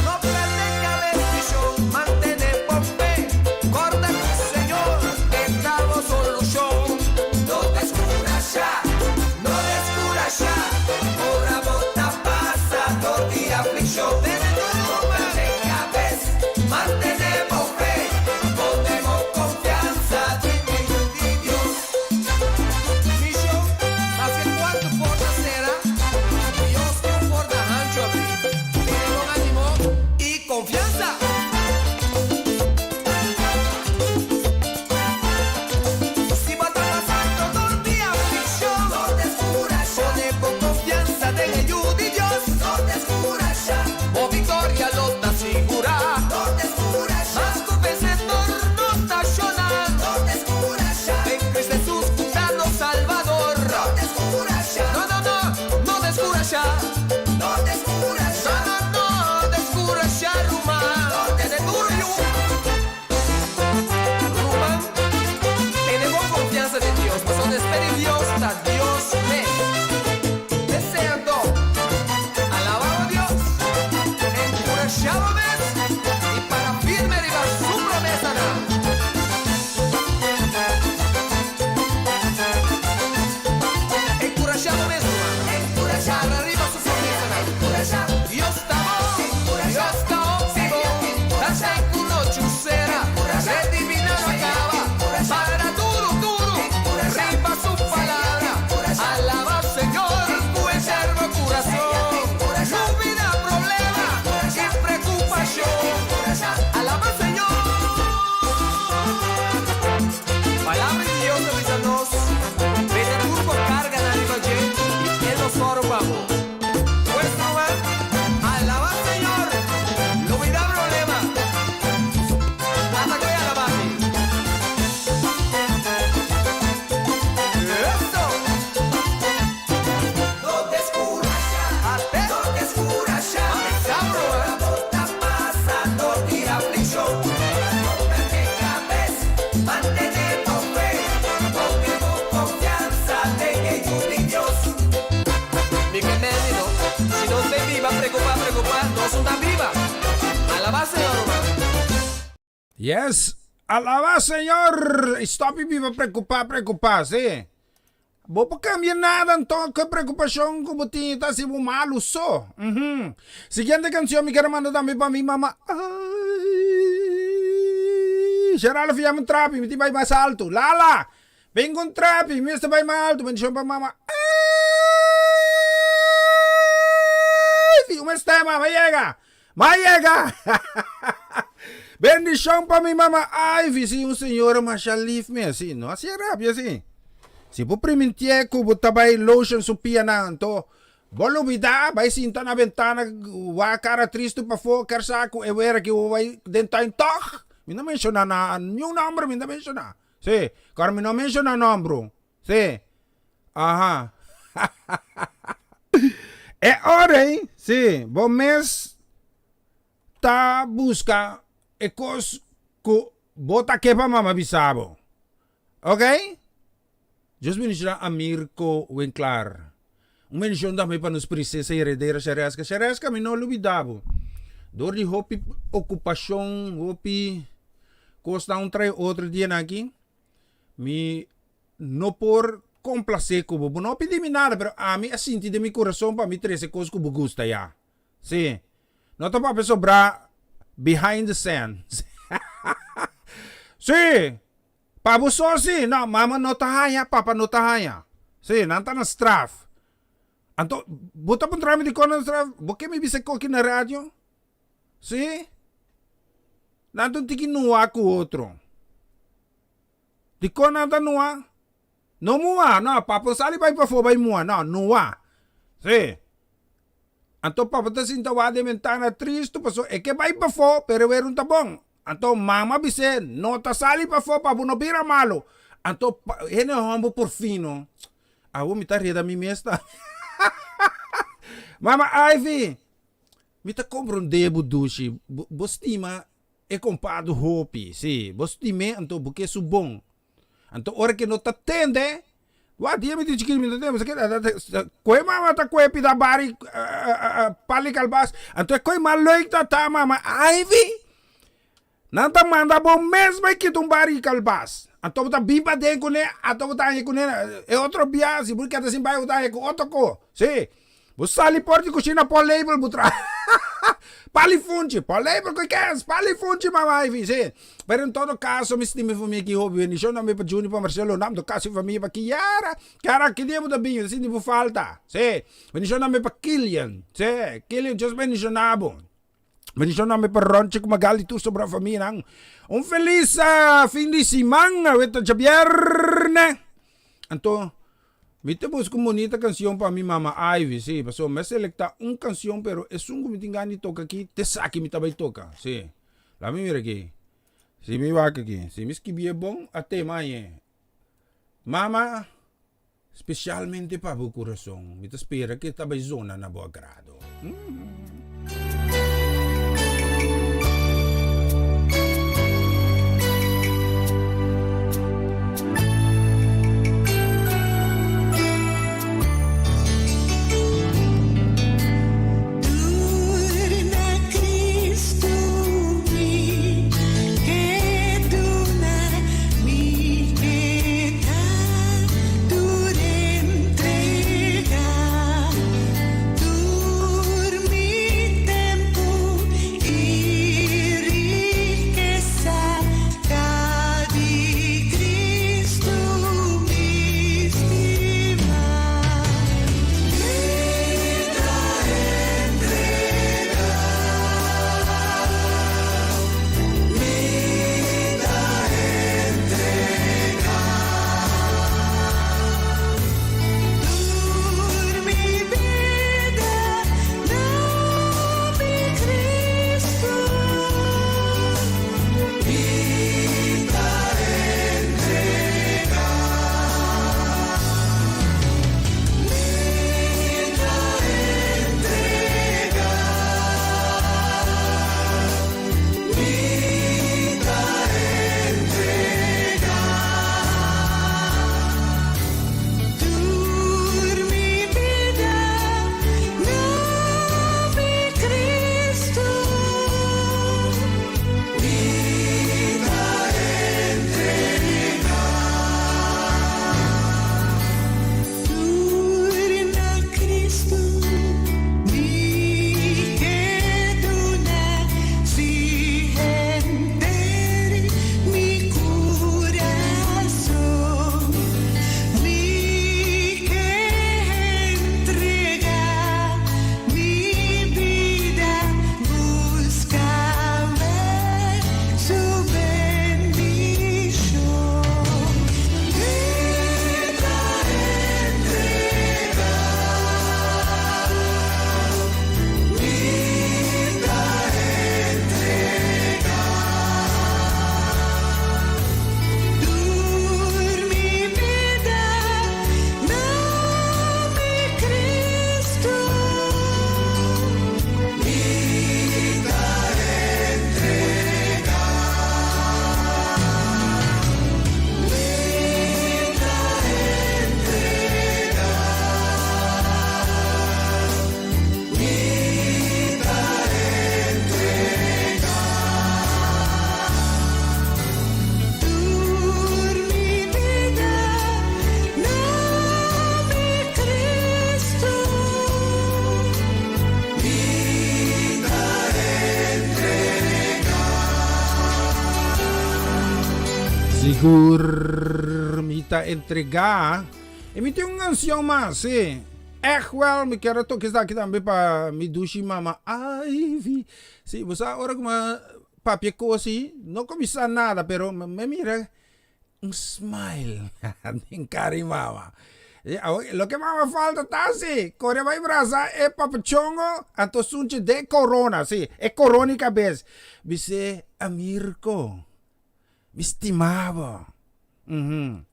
No pèrdè kabes, mishon, mantené bo fe, kòrda ku Señor e ta bo solushon. No deskurashá, no deskurashá, ora bo ta pasa dor di aflikshon. No pèrdè kabes, mantené bo fe, pone bo konfiansa den e Yu di Dios. Mishon, maske kuantu porta sera, Dios tin un porta hanchu abrí. Tene bon ánimo i konfiansa! Si bo ta pasando dor di aflikshon, no deskurashá. Pone bo konfiansa den e Yu di Dios, no deskurashá. Bo viktoria lo ta sigurá, no deskurashá. Mas ku vensedor nos ta shona, no deskurashá. Den Cristo Hesus ku ta nos Salbador, no deskurashá. No, no, no, no deskurashá. No deskurashá. No, no, no deskurashá, ruman. No tene duru yu. Ruman, tene bo konfiansa den Dios, pasobra despues di Dios ta Dios mes. P'esei anto, alabá bo Dios, enkurashá bo mes i para firme riba su promesanan. Enkurashá bo mes, ruman. Para riba su promesanan. Dios ta bon, Dios ta óptimo, tanten ku nochi usera, Red divina no a kaba. Para duru, duru, riba su palabra. Alaba Señor ku eterno kurason. Lubida problema i preokupashon. Alaba Señor. Palabra di Dios ta bisa nos, Beta tur bo karganan riba dje i e lo sòru pa bo. Pues ruman, alaba Señor, lubida problema. Ata koe alaba mi. Eso! No deskurashá, no deskurashá. Ora bo ta pasa dor di aflikshon, no pèrdè kabes, mantené bo fe, pone bo konfiansa den e Yu di Dios. Mi ke menti no, si nos den biba preokupá preokupá, nos no ta biba. Alabá Señor ruman. Yes, alabá Señor! Stop biba preokupá preokupá, sí. Bo por kambia nada anto ku e preokupashon ku bo tin ta hasi bo malu so. Uhum. Siguiente kanshon mi kere manda tambe pa mi mama. Ay, Geraldo fiami un trapi, mi tin bai mas altu. Lala, bin ku un trapi, mi mester bai mas altu. Bendishon pa mama. Ay, un mester mama yega. M'a yega! Bendishon pa mi mama Ivy, si un señora masha lif mi así, no hasié rabia así. Si bo primintié ku bo ta bai lotion su pianan, anto bo lubidá bai sinta na bentana wak kara tristu pafó, ker sa ku e wera ki bo bai den tuin tòg. Mi no menshoná na niun nòmber mi no ta menshoná. Sí, kòrda mi no menshoná nòmbru. Sí. Aha. E ora ei, sí, bo mes ta buska e kos ku bo ta ke pa mama bisa bo. Ok? Dios bendiciona a Mirko Winklaar. Un bendicion tambe pa nos princesa y heredera Shareska. Shareska mi no lubida bo. Door di hopi ocupacion, hopi cosnan un trae otro dianan aki, mi no por complace cu bo. Bo no pidi mi nada, pero ami a sinti den mi curason pa mi trece cos cu bo gusta ya. Sí. No ta papia sobra behind the scene. Sí. Pa bo so si, no, mama no ta haña, papa no ta haña. Si, nan ta na straf. Anto, bo ta puntra mi dikon nan na straf? Bo ke mi bisa e koki na radio? Si? Nan ta un tiki nua ku otro. Dikon nan ta nua? No mua, no, papa no sali bai pafó bai mua, no, nua. Si. Anto papa ta sinta wak den bentana tristu pasobra e ke bai pafó, pero e wer un ta bon. Anto mama bis'é, No ta sali pafó pa bo no bira malu. Anto hende hòmber por fino. Awor mi ta reda mi mes tambe. Mama Ivy, mi ta komprondé bo dushi. Bo stima e kompado hopi. Sí, bo stim'é anto bo ke su bon. Anto ora ke no ta tende, wak dia mi tin chikito mi ta tende, pasobra koe mama ta koe pida bari pali kalbas, anto e koe mas leuk ta ta mama Ivy, nan ta manda bo mes bai kita un bari kalbas, anto bo ta bin paden kuné, anto bo ta haña kuné, e otro bia si bo keda sin bai bo ta haña ku otro ko, si. Bo sali por di kushina por label bo tra Pali funchi, por label ku kens, pali funchi mama Ivy, si. Pero en todo caso mi stima e famia aki hopi bendicion tambe pa Juni, pa Marcelo, nan to casi famia pa Kiara, Kiara ki dia bo ta bin, sinti bo falta, si. Bendicion tambe pa Kilian, si, Kilian Dios bendiciona bo. Bendicion tambe pa Ronchi ku Magali tur sobra famianan. Un feliz fin di siman, awe ta djabierne. Anto Mi ta busca un bonita cancion pa mi mama Ivy, si, pasobra mi a selecta un cancion pero esun cu mi tin gana di toca aki ta esaki mi ta bay toca, si. Laat mi mira aki, si mi wak aki, si mi skibi e bon a tema aye. Mama, specialmente pa bo curason, mi ta spera cu e ta bay zona na bo agrado. Sigur mi ta entregá. I mi tin un canción mas, sí. Echt wel, mi kier a toca esaki tambe pa mi dushi mama Ivy. Sí, bo sa ora ku mi a papia kosi, no ku mi sa nada, pero mi a mira un smile den cara di mama. Loke mama falta ta si, kore bai brasa e papachongo, anto sunchi den corona, sí, e corona di cabes. Bis'é, Amirko, mi stima bo. Uhum.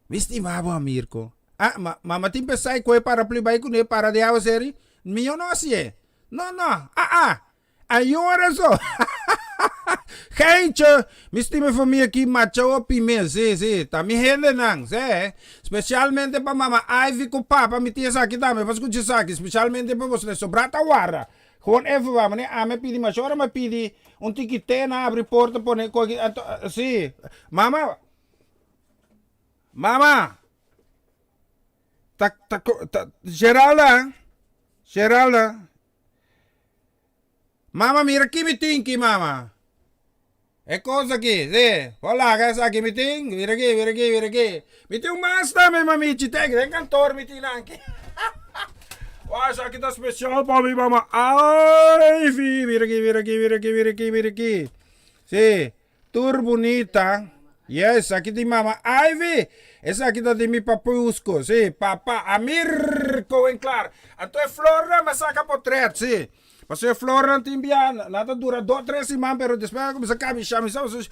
Mi stima bo, Amirko. Ah, ma, mama tin pensá ku e paraplu bai kuné para di awa seri? Mi yo no hasié. No, no, ah, ah. Ayora so. Geintje, mi stima e famia aki macha hopi mes, si, si, ta mi hendenan, si. Specialmente pa mama Ivy ku papa mi tin esaki tambe pa skucha esaki, specialmente pa boso, sobrá ta warda. Gewoon even wak, mane ami a pidi masha ora mi a pidi un tiki te nan abri porta pone koki, anto, si. Mama, mama, ta, ta, ta, Geralda, Geralda. Mama mira ki mi tin ki mama. E kos aki, si. Por laga esaki mi tin. Mira aki, mira aki, mira aki. Mi tin un mas tambe mamichi. Tek, den kantor mi tin aki. Wah, esaki ta special pa mi mama. Ivy, mira aki, mira aki, mira aki, mira aki, mira aki. Si. Tur bunita. Yes, aki tin mama Ivy. Esaki ta di mi papusko. Si, papa Amir Cohen Klaar. Anto e flornan mi a saka potret, si. Pasobra e flornan tin bia, nan ta dura dos, tres siman, pero despues nan kuminsa kabisha. Mi sa pasobra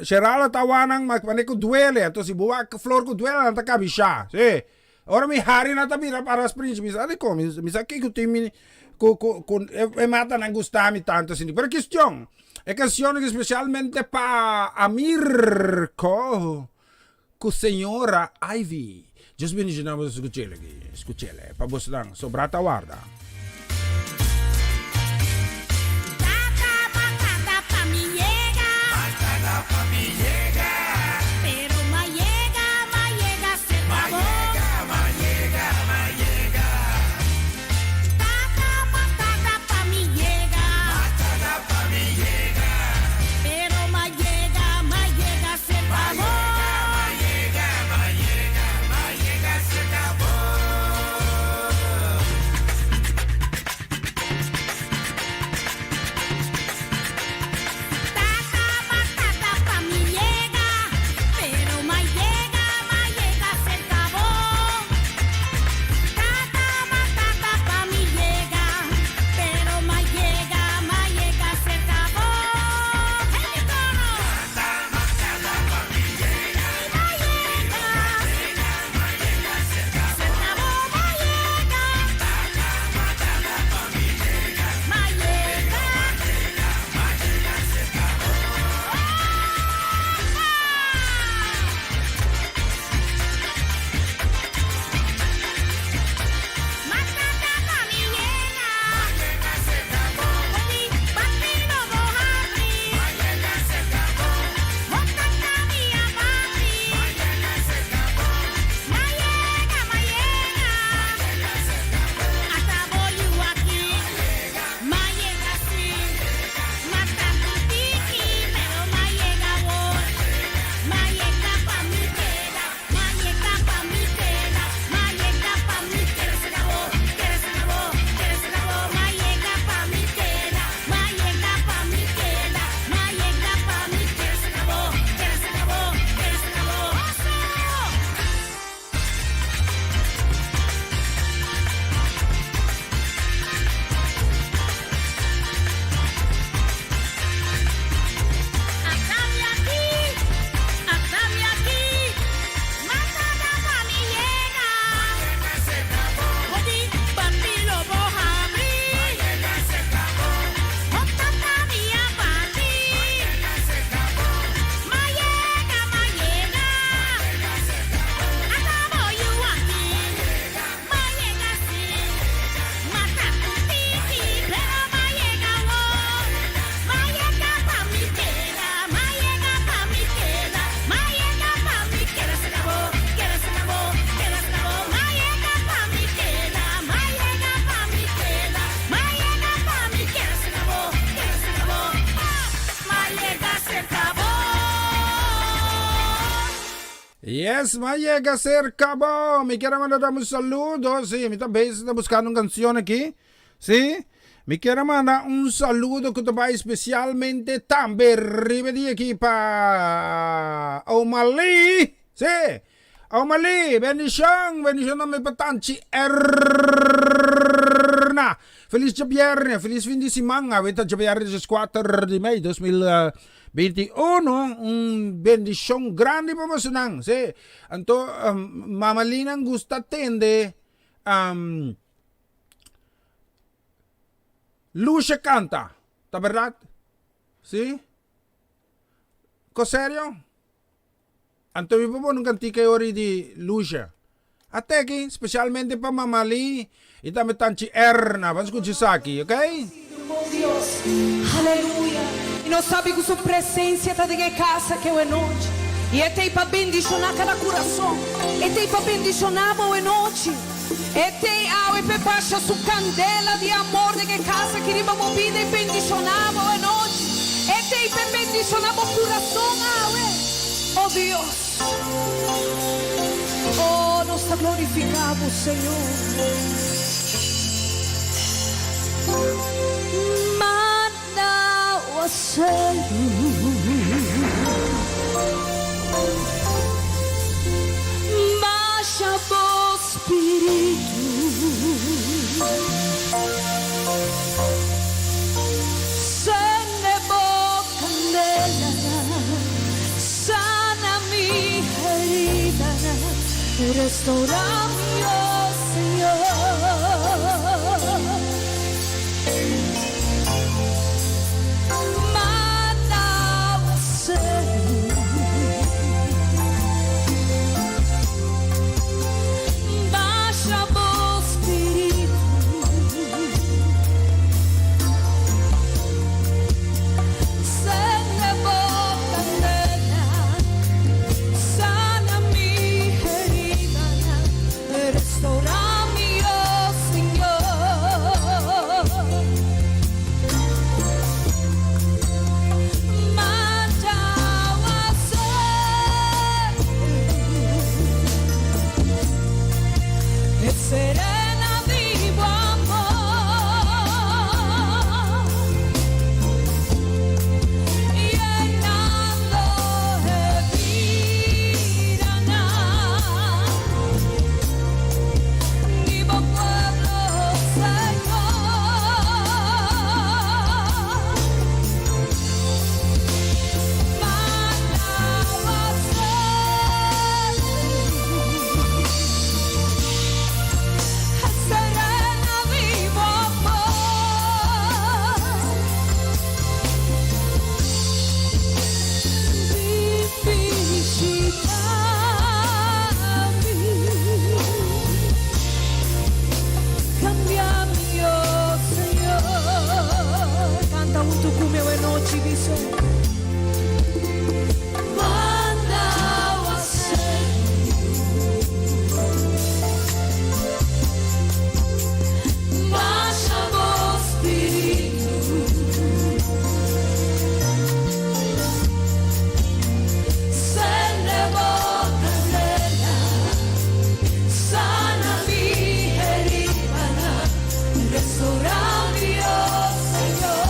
Sherala ta wak nan manera ku duele. Anto si bo wak flor ku duele nan ta kabisha, si. Ora mi hari nan ta bira para sprinchi. Mi sa dikon, mi sa kiko tin mi ku ku e matanan gusta mi tantu asina. Pero kistion. E canción aki specialmente pa Amirko cu señora Ivy. Dios bendiciona boso scuchele aki, scuchele pa bosnan sobra ta warda. Tata matata pa mi yega. Matata pa mi yega. Pero ma yega, ma yega cerca bo. Ma yega, ma yega, ma yega. Tata matata pa mi yega. Matata pa mi yega. Pero ma yega, ma yega cerca bo. Ma yega, ma yega, ma yega, ma yega cerca bo. Yes, m'a yega cerca bo. Mi kier a manda dam un saludo. Sí, mi ta bezig ta buscando un cancion aki. Sí, mi kier a manda un saludo cu ta bay specialmente tambe riba di aki pa Oma Lee. Sí, Oma Lee, bendicion, bendicion tambe pa Tanchi Erna. Feliz djabierne, feliz fin di siman. Awe ta djabierne 14 di mei 2021. Un bendicion grandi pa bosonan. Sí, anto Mama Lee-nan gusta tende Lucia canta, ta berdad? Sí? Ko serio? Anto mi por pone un cantica e ora di Lucia. A teki, specialmente pa Mama Lee y tambe Tanchi Erna. Ban scucha esaki, ok? Bon Dios, aleluya. Y nos sabi cu su presencia ta den e casa aki awe nochi. Y e t'ey pa bendiciona cada curason. E t'ey pa bendiciona bo awe nochi. E t'ey awe p'e basha su candela di amor den e casa aki riba bo bida y bendiciona bo awe nochi. E t'ey p'e bendiciona bo curason awe. Oh Dios. Oh, nos ta glorifica bo, Señor. Manda awaseru. Basha bo spiritu. Sende bo candela. Sana mi heridanan, restaura mi, oh Señor. Manda awaseru, basha bo spiritu. Sende bo candela, sana mi heridanan, restaura mi, oh Señor. Manda awaseru, e serena di bo amor. Yenando e bidanan di bo pueblo, Señor. Manda awaseru, e serena di bo amor. Bin bishita mi, cambia mi, oh Señor. Canta hunto cu mi awe nochi, bisa. Manda awaseru, basha bo spiritu. Sende bo candela, sana mi heridanan, restaura mi, oh Señor.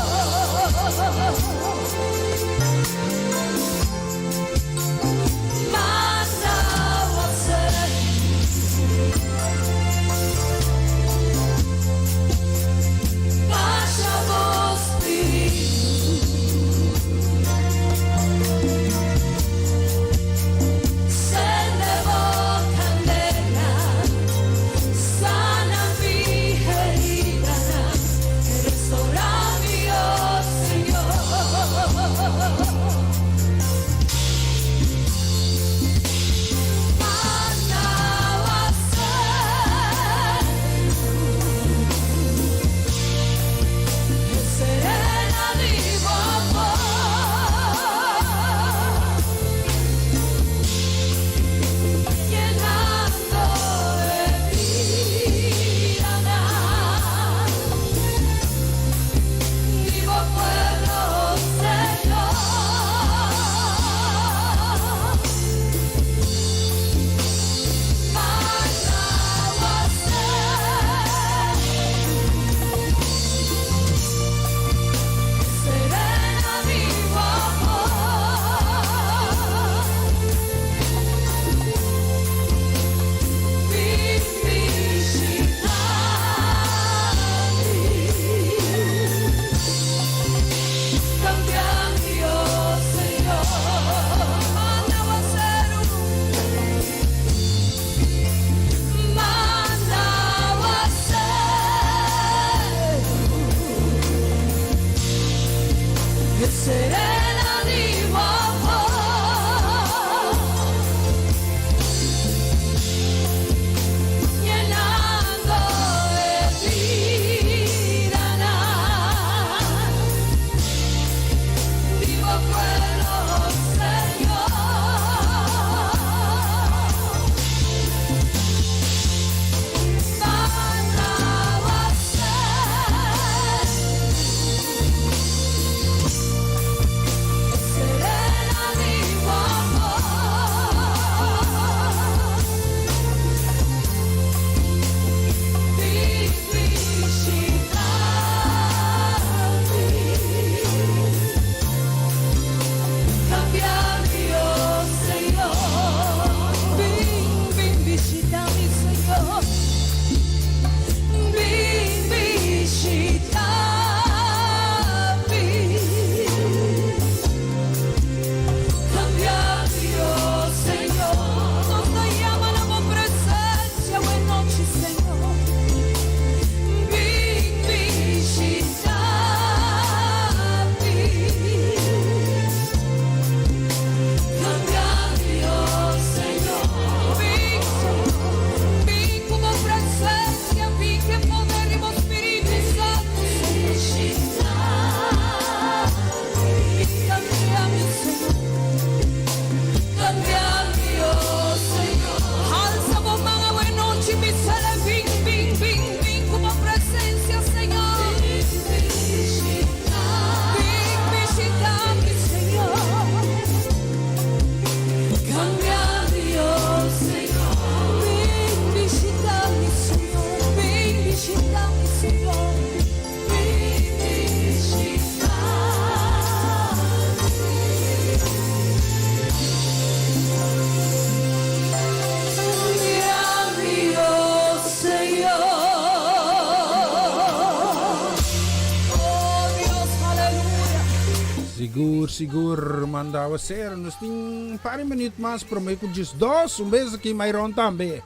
Sigur, sigur, manda awa ser. Nos tin un par di minuut mas prome ku 12. Un bes aki Myron tambe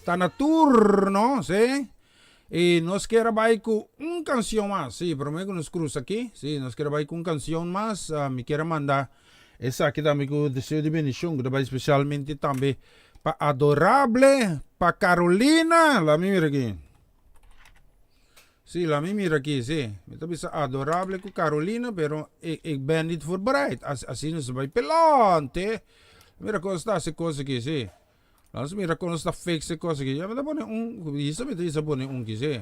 ta na turno, si. I nos kier a bai ku un kanshon mas. Si, prome ku nos krusa aki. Si, nos kier a bai ku un kanshon mas. Mi kier a manda esaki tambe ku deseo di bendishon ku ta bai spesialmente tambe pa Adorable, pa Carolina. Laat mi mira aki. Si, laat mi mira aki, si. Mi ta bisa Adorable ku Carolina, pero ik, ik ben niet voorbereid. As, asina nos ta bai pelante. Mira kon nos ta hasi kos aki, si. Laat nos mira kon nos ta fix e kos aki. Ya mi ta pone un, hisa mi ta hisa pone un kise.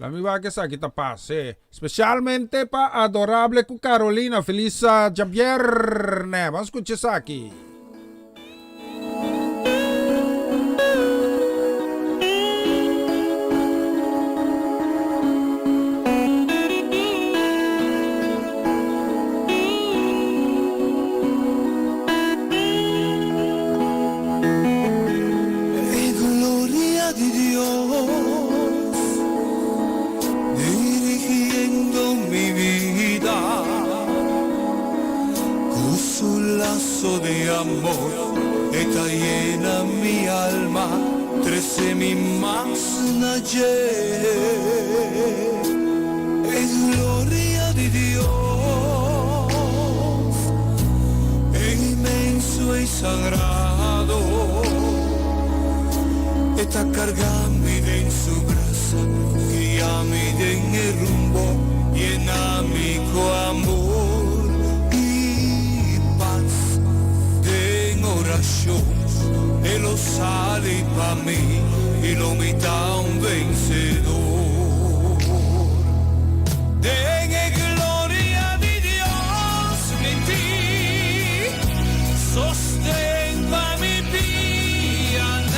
Laat mi wak esaki ta pas, eh. Specialmente pa Adorable ku Carolina. Feliz djabierne. Ban skucha esaki. E gloria di Dios dirigiendo mi vida Cu su lazo de amor e ta yena mi alma Trece mi mas na dje E gloria di Dios inmenso y sagrado E ta carga mi den su brasa Guia mi den e rumbo Yena mi cu amor y paz Den oracion E lo sali pa mi Y lo mi ta un vencedor Den e gloria di Dios mi tin sosten pa mi pianan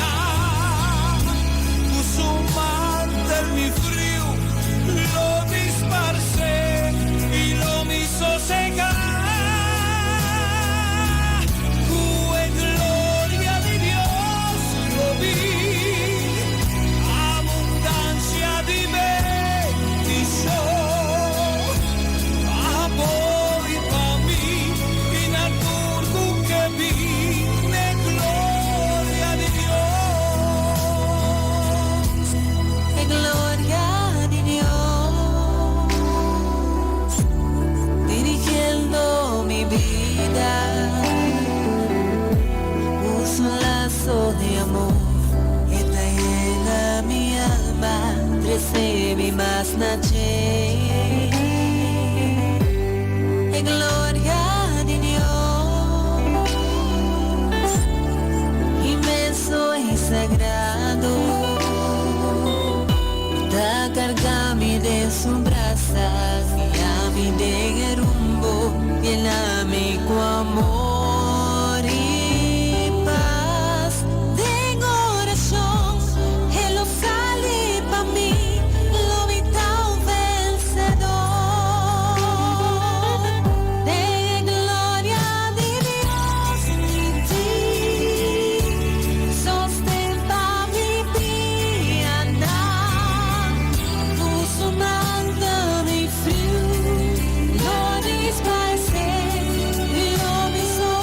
Cu su mantel mi friu lo disparce y lo mi sosega Cu e gloria di Dios lo bin abundancia di bendicion Pa bo y pa mi y na tur cu ke bin n'e gloria di Dios. E gloria di Dios dirigiendo mi bida Cu su lazo di amor e ta yena mi alma Trece mi mas na dje E gloria di Dios inmenso y sagrado Ta carga mi den su brasa Guia mi den e rumbo Yena mi cu amor y paz Den oracion e lo sali pa mi Lo mi ta un vencedor Den e gloria di Dios mi tin sosten pa mi pianan Cu su mantel mi friu lo disparce Lo mi sosega.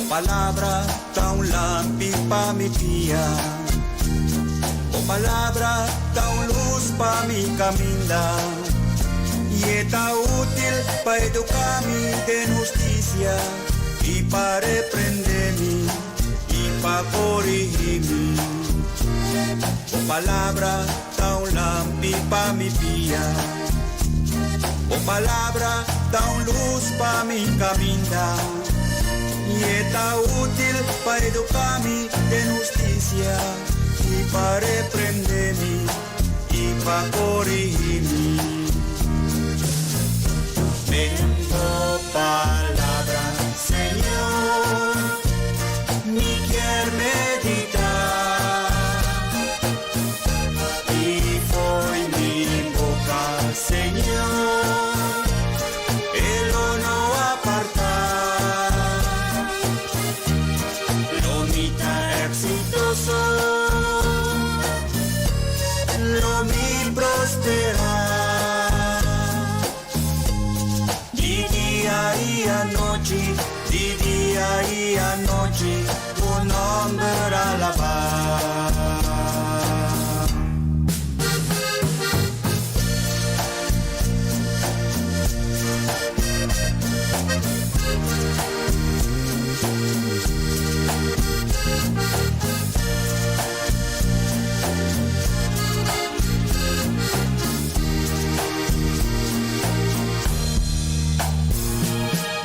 palabra ta un lampi pa mi pia. Bo palabra ta un lus pa mi kaminda. I e ta útil pa eduká mi den hustisia i pa reprendé mi i pa korigí mi. Bo palabra ta un lampi pa mi pia. Bo palabra ta un lus pa mi kaminda. I e ta útil pa eduká mi den hustisia i pa reprendé mi i pa korigí mi. Den bo palabra, Señor, mi kier meditá. I fo'i mi boka, Señor, e lo no apartá. Lo mi ta eksitoso, lo mi prosperá. Di dia i anochi, di dia i anochi, bo nòmber alabá.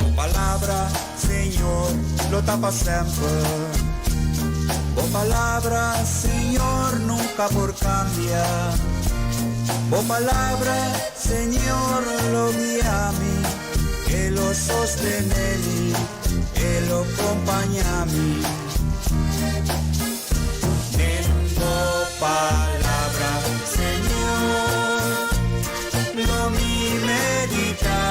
Bo palabra, Señor, lo ta pa semper. Bo palabra, Señor, nunka por kambia. Bo palabra, Señor, lo guia mi, e lo sostené mi, e lo kompañá mi. Den bo palabra, Señor, lo mi meditá.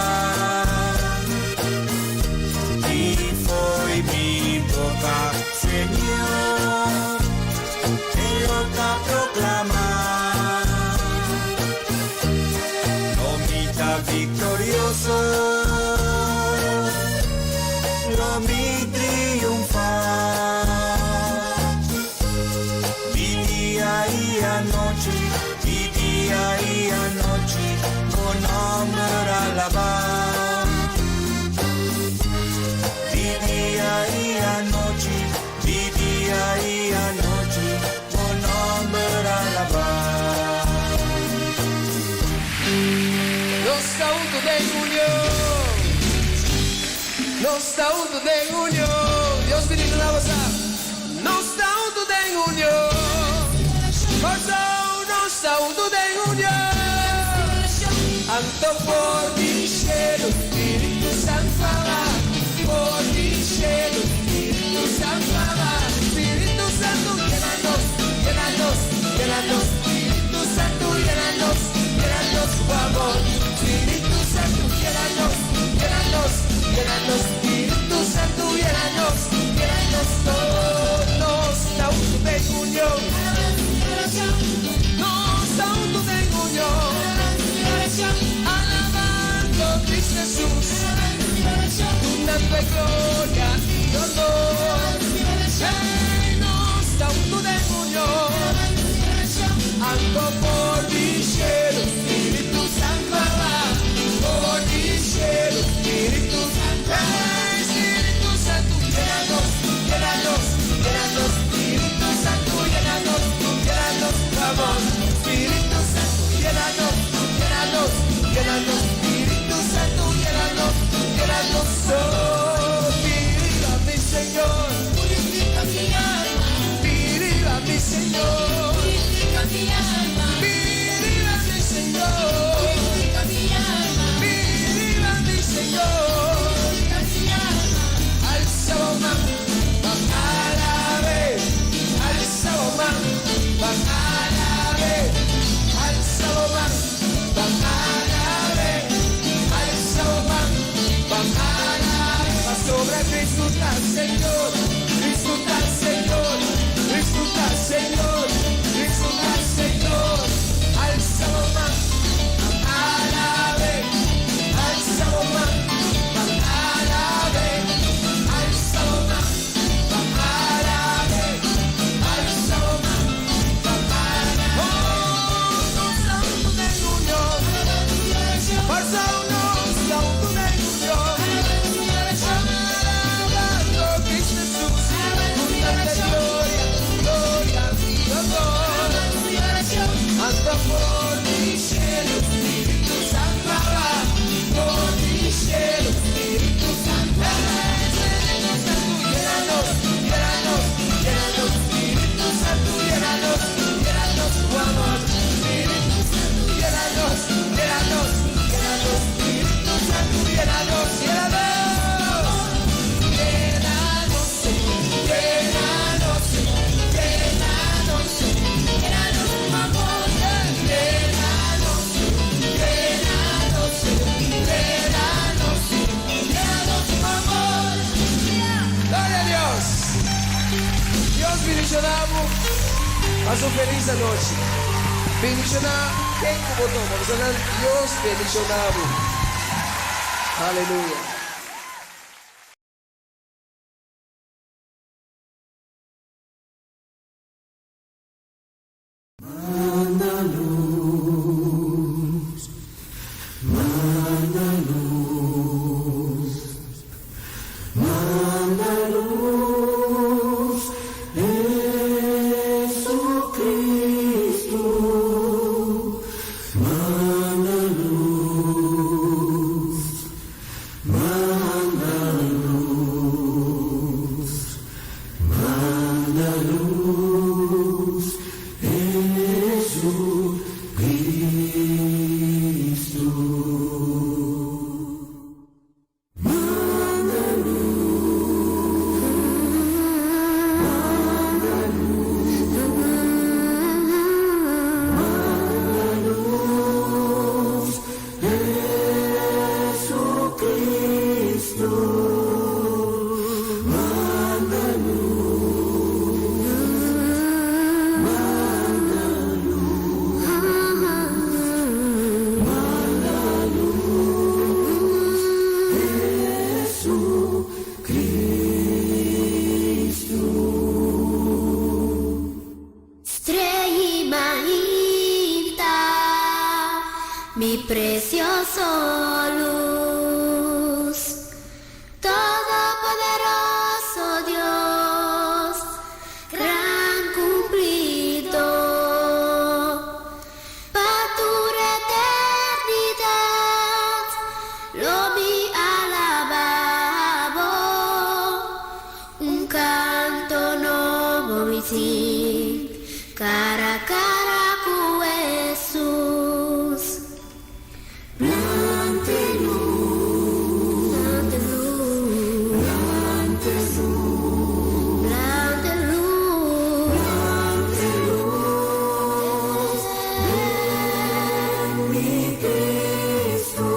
I fo'i mi boka, Señor, e lo ta proklamá. Lo mi ta viktorioso, lo mi triunfá. Di dia i anochi, di dia i anochi, bo nòmber alabá. Di dia i anochi, di dia i anochi, bo nòmber alabá. Nos ta huntu den union. Nos ta huntu den union. Dios bendishoná boso. Nos ta huntu den union. Kòrsou, nos ta huntu den union. Anto for di shelu, Spiritu Santu a baha. For di shelu, Spiritu Santu a baha. Spiritu Santu, yena nos, yena nos, yena nos. Spiritu Santu, yena nos, yena nos ku amor. Spiritu Santu, yena nos, yena nos, yena nos. Spiritu Santu, yena nos, yena nos. Nos ta huntu den union. Nos ta huntu den union. Alabando Cristo Jesus. Dunando gloria i honor. Hey, nos ta huntu den union. Anto for di shelu, Spiritu Santu a baha. For di shelu, Spiritu Santu. Hey, Spiritu Santu, yena nos, yena nos, yena nos. Spiritu Santu, yena nos, yena nos, amor. Spiritu Santu, yena nos, yena nos, yena nos. Spiritu Santu, yena nos, yena nos. Oh, purifica mi Señor. Purifica mi alma. Purifica mi Señor. Purifica mi alma. Purifica mi Señor. Purifica mi alma. Purifica mi Señor. Purifica mi alma. Alsa bo man, ban alab'é. Alsa bo man, ban alab'é. Alsa bo man, ban alab'é. Alsa bo man, ban alab'é. Pasobra Cristo ta Señor. Cristo ta Señor. Cristo ta Señor. Cristo ta Señor. Alsa bo man, alab'é. Alsa bo man, alab'é. Alsa bo man. Dios bendishoná bo. Pasa un felis anochi. Bendishoná ken ku bo tuma. Bisa nan, Dios bendishoná bo. Aleluya. Manda luz, manda luz, manda luz, Jesucristo. Manda luz, manda luz, Manda luz, Jesucristo. Manda luz, manda luz, manda luz, Jesucristo. Manda luz, manda luz, manda luz, Jesucristo. Stre'i mainta, mi precioso luz, Todopoderoso Dios, gran cumplido, pa tur eternidad, lo mi alabá bo, un canto nobo mi sing, cara a cara cu Jesus. Lanta luz, lanta luz, lanta luz, lanta luz, lanta luz, mi Cristo.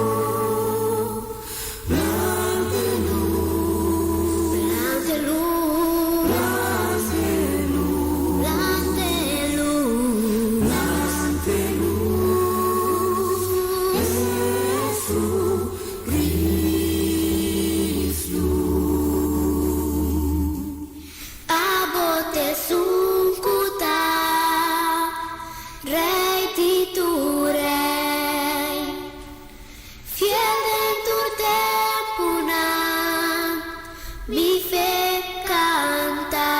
Lanta luz, lanta luz, lanta luz, lanta luz, Jesucristo. Abo t'esun cu ta, Rey di tur rey, fiel den tur temponan, mi fe canta.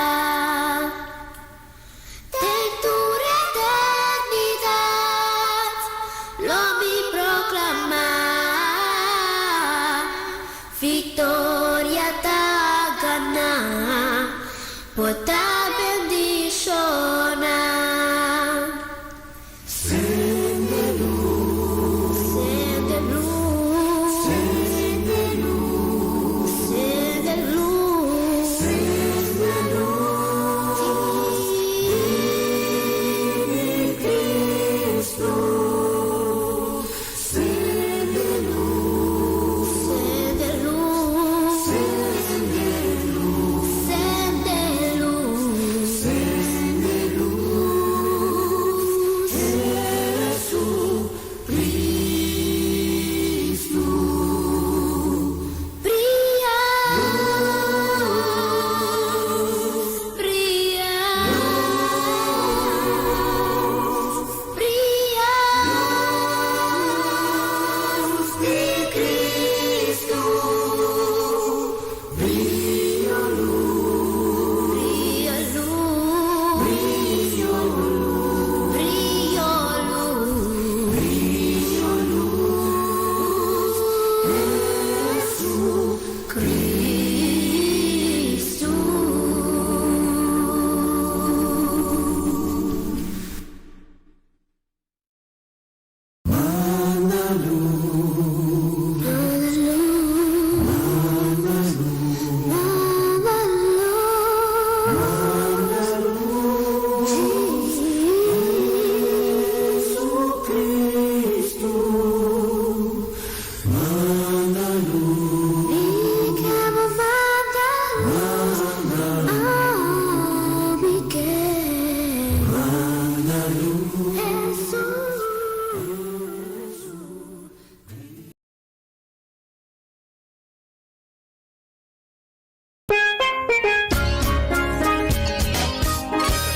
Den tur eternidad, lo mi proclama, victoria ta gana, bo ta bendiciona. Sende luz, sende luz, sende luz, sende luz, sende luz, mi Cristo. Sende luz, sende luz, sende luz, sende luz.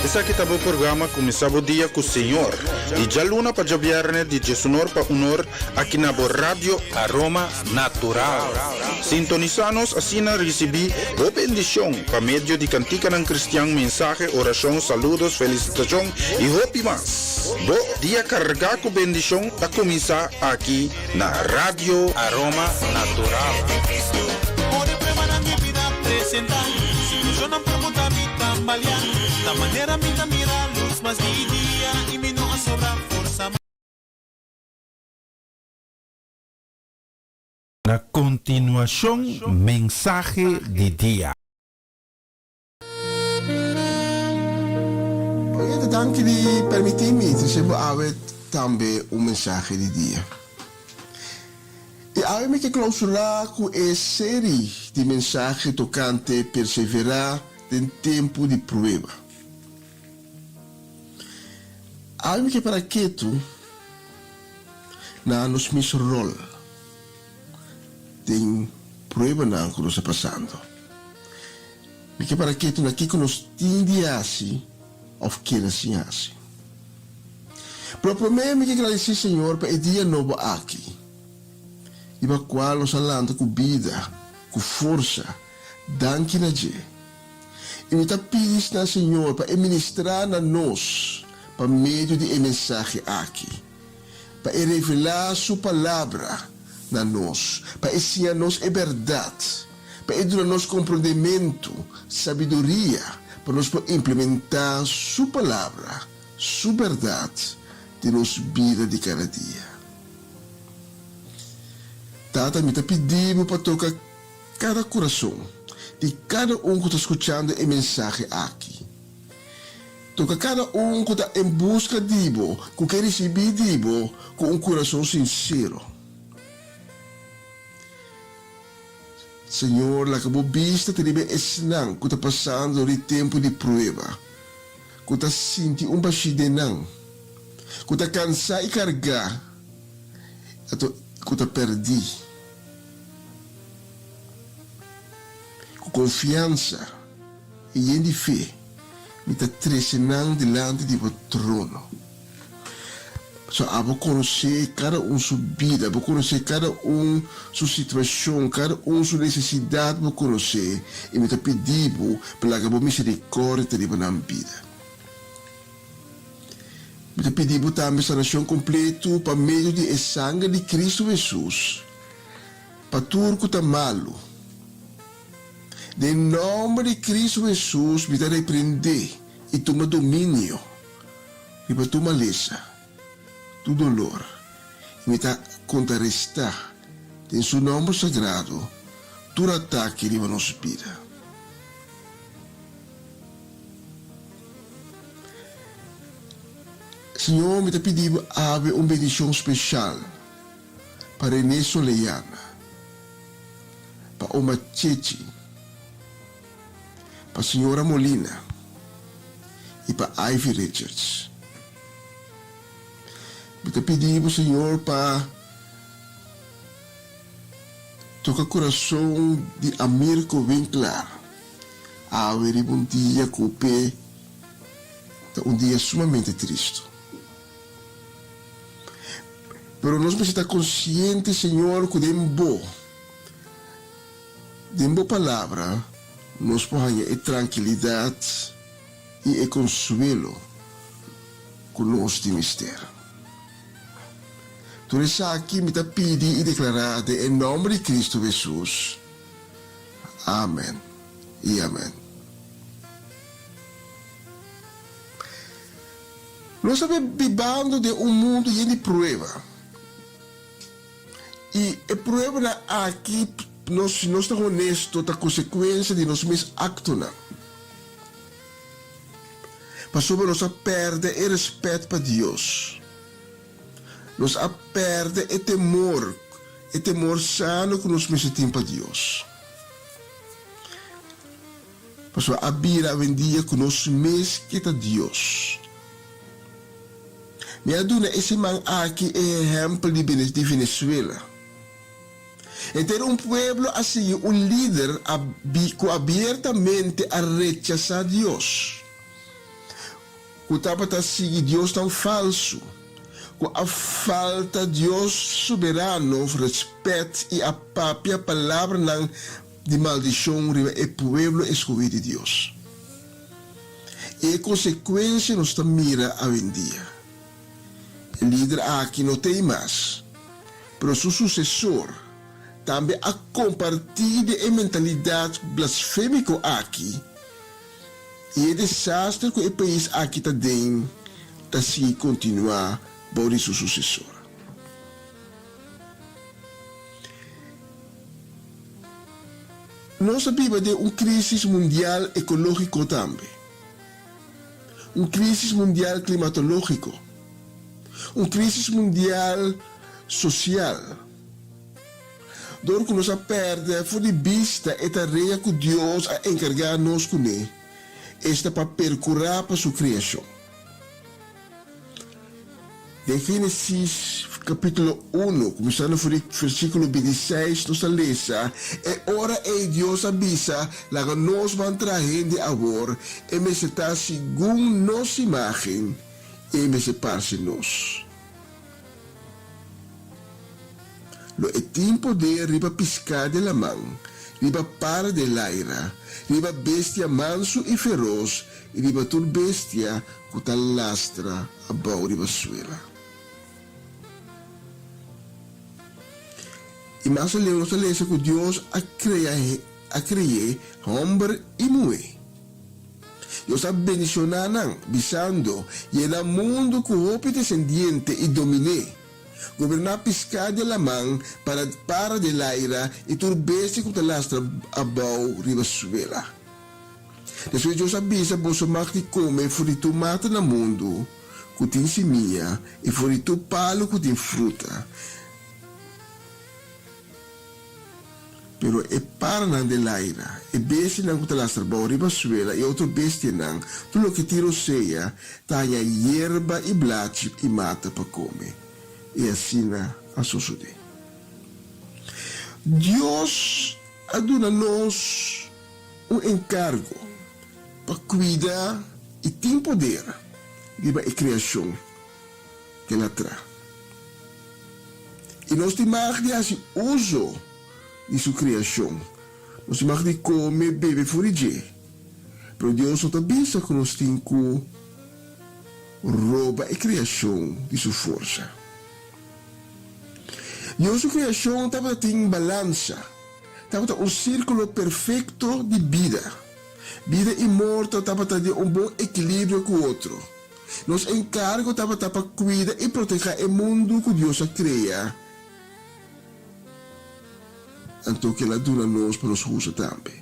Esaki ta bo programa Kuminsá bo dia ku Señor, di djaluna pa djabièrnè di djesunor pa unor aki na bo Radio Aroma Natural. Sintonisá nos asina risibí bo bendishon pa medio di kantikanan kristian, mensahe, orashon, saludos, felisitashon i hopi mas. Bo dia kargá ku bendishon ta kuminsá aki na Radio Aroma Natural. Na kontinuashon mensahe di dia. Oyente danki di permiti mi trese bo awe tambe un mensahe di dia. I awe mi ke klausurá ku e seri di mensahe tokante perseverá den tempu di prueba. Awe mi ke para ketu na nos mes ròl den pruebanan ku nos ta pasando. Mi ke para ketu na kiko nos tin di hasi òf keda sin hasi. Pero promé mi ke gradisí Señor pa e dia nobo aki, riba kual nos a lanta ku bida, ku forsa, danki na dje. I mi ta pidi na Señor pa e ministrá na nos pa medio di e mensahe aki, pa e revelá Su Palabra na nos, pa e siña nos e bèrdat, pa e duna nos komprondementu, sabiduria, pa nos por implementá Su Palabra, Su bèrdat, den nos bida di kada dia. Tata, mi ta pidi Bo pa toka kada kurason di kada un ku ta skuchando e mensahe aki. Toka kada un ku ta en buska di Bo, ku ke risibí di Bo ku un kurason sinsero. Señor, laga Bo bista ta riba esnan ku ta pasando dor di tempu di prueba, ku ta sinti un bashí den nan, ku ta kansá i kargá, anto ku ta pèrdí. Ku konfiansa i yen di fe mi ta trese nan dilanti di Bo trono. Pasobra abo konosé kada un su bida, bo konosé kada un su situashon, kada un su nesesidat bo konosé, i mi ta pidi bo pa laga bo miserikòrdia ta riba nan bida. Mi ta pidi bo tambe sanashon kompletu pa medio di e sanger di Kristu Hesus pa tur ku ta malu. Den nòmber di Kristu Hesus mi ta reprendé i tuma dominio riba tur malesa, tur dolor, i mi ta kontrarestá den Su nòmber sagrado tur atake riba nos bida. Señor, mi ta pidi Bo awe un bendicion special pa Rene Soleyana, pa Oma Chechi, pa Señora Molina y pa Ivy Richards. Mi ta pidi Bo, Señor, pa toca curason di Amirko Winklaar. Awe riba un dia ku p'e ta un dia sumamente tristu. Pero nos mester ta konsiente, Señor, ku den Bo, den Bo Palabra, nos por haña e trankilidat i e konsuelo ku nos tin mester. Tur esaki mi ta pidi i deklará den e nòmber di Kristu Hesus. Amen i amen. Nos ta bibando den un mundu yen di prueba. I e pruebanan aki, nos, si nos ta honesto, ta konsekuensia di nos mes aktonan. Pasobra nos a pèrdè e rèspèt pa Dios. Nos a pèrdè e temor, e temor sano ku nos mester tin pa Dios. Pasobra a bira awendia ku nos mes ke ta Dios. Mi a duna e siman aki e ehèmpel di di Venezuela. Henter un pueblo a sigui un lider ku abiertamente a rechasá Dios, ku tabata sigui diosnan falsu, ku a falta Dios Soberano rèspèt i a papia palabranan di maldishon riba e pueblo eskohí di Dios. I e konsekuensia nos ta mira awendia. E lider aki no t'ei mas, pero su susesor tambe a kompartí den e mentalidat blasfémiko aki i e desaster ku e pais aki ta den ta sigui kontinuá bou di su susesor. Nos ta biba den un krísis mundial ekológiko tambe. Un krísis mundial klimatológiko. Un krísis mundial sosial. Dor ku nos a pèrdè for di bista e tarea ku Dios a enkargá nos kuné, esta pa perkurá pa su kreashon. Den Génesis kapítulo unu, kuminsando for di versíkulo bintiseis, nos ta lesa, E ora ei Dios a bisa, Laga nos ban traha hende awor, e mester ta segun nos imágen, i e mester parse nos. Lo e tin poder riba piská den laman, riba para den laira, riba bestia mansu i feros i riba tur bestia ku ta lastra abou riba suela. I mas aleu nos ta lesa ku Dios a krea a kre'é hòmber i muhé. Dios a bendishoná nan, bisando, Yena mundu ku hopi desendiente i domin'é. Goberná piská den laman, para para den laira i tur bestia ku ta lastra abou riba suela. Despues Dios a bisa, Boso mag di kome for di tur mata na mundu ku tin simia i for di tur palu ku tin fruta. Pero e paranan den laira, e bestianan ku ta lastra bou riba suela i otro bestianan, tur loke tin rosea, ta haña yerba i blachi i mata pa kome. I asina a sosodé. Dios a duna nos un enkargo pa kuida i tin poder riba e kreashon. El a tra. I nos tin mag di hasi uso di su kreashon. Nos tin mag di kome, bebe for di dje. Pero Dios no ta bisa ku nos tin ku roba e kreashon di su forsa. Dios su kreashon tabata tin balansa, tabata un sírkulo perfekto di bida. Bida i morto tabata den un bon ekilibrio ku otro. Nos enkargo tabata pa kuida i protehá e mundu ku Dios a krea, anto ku el a duna nos pa nos usa tambe.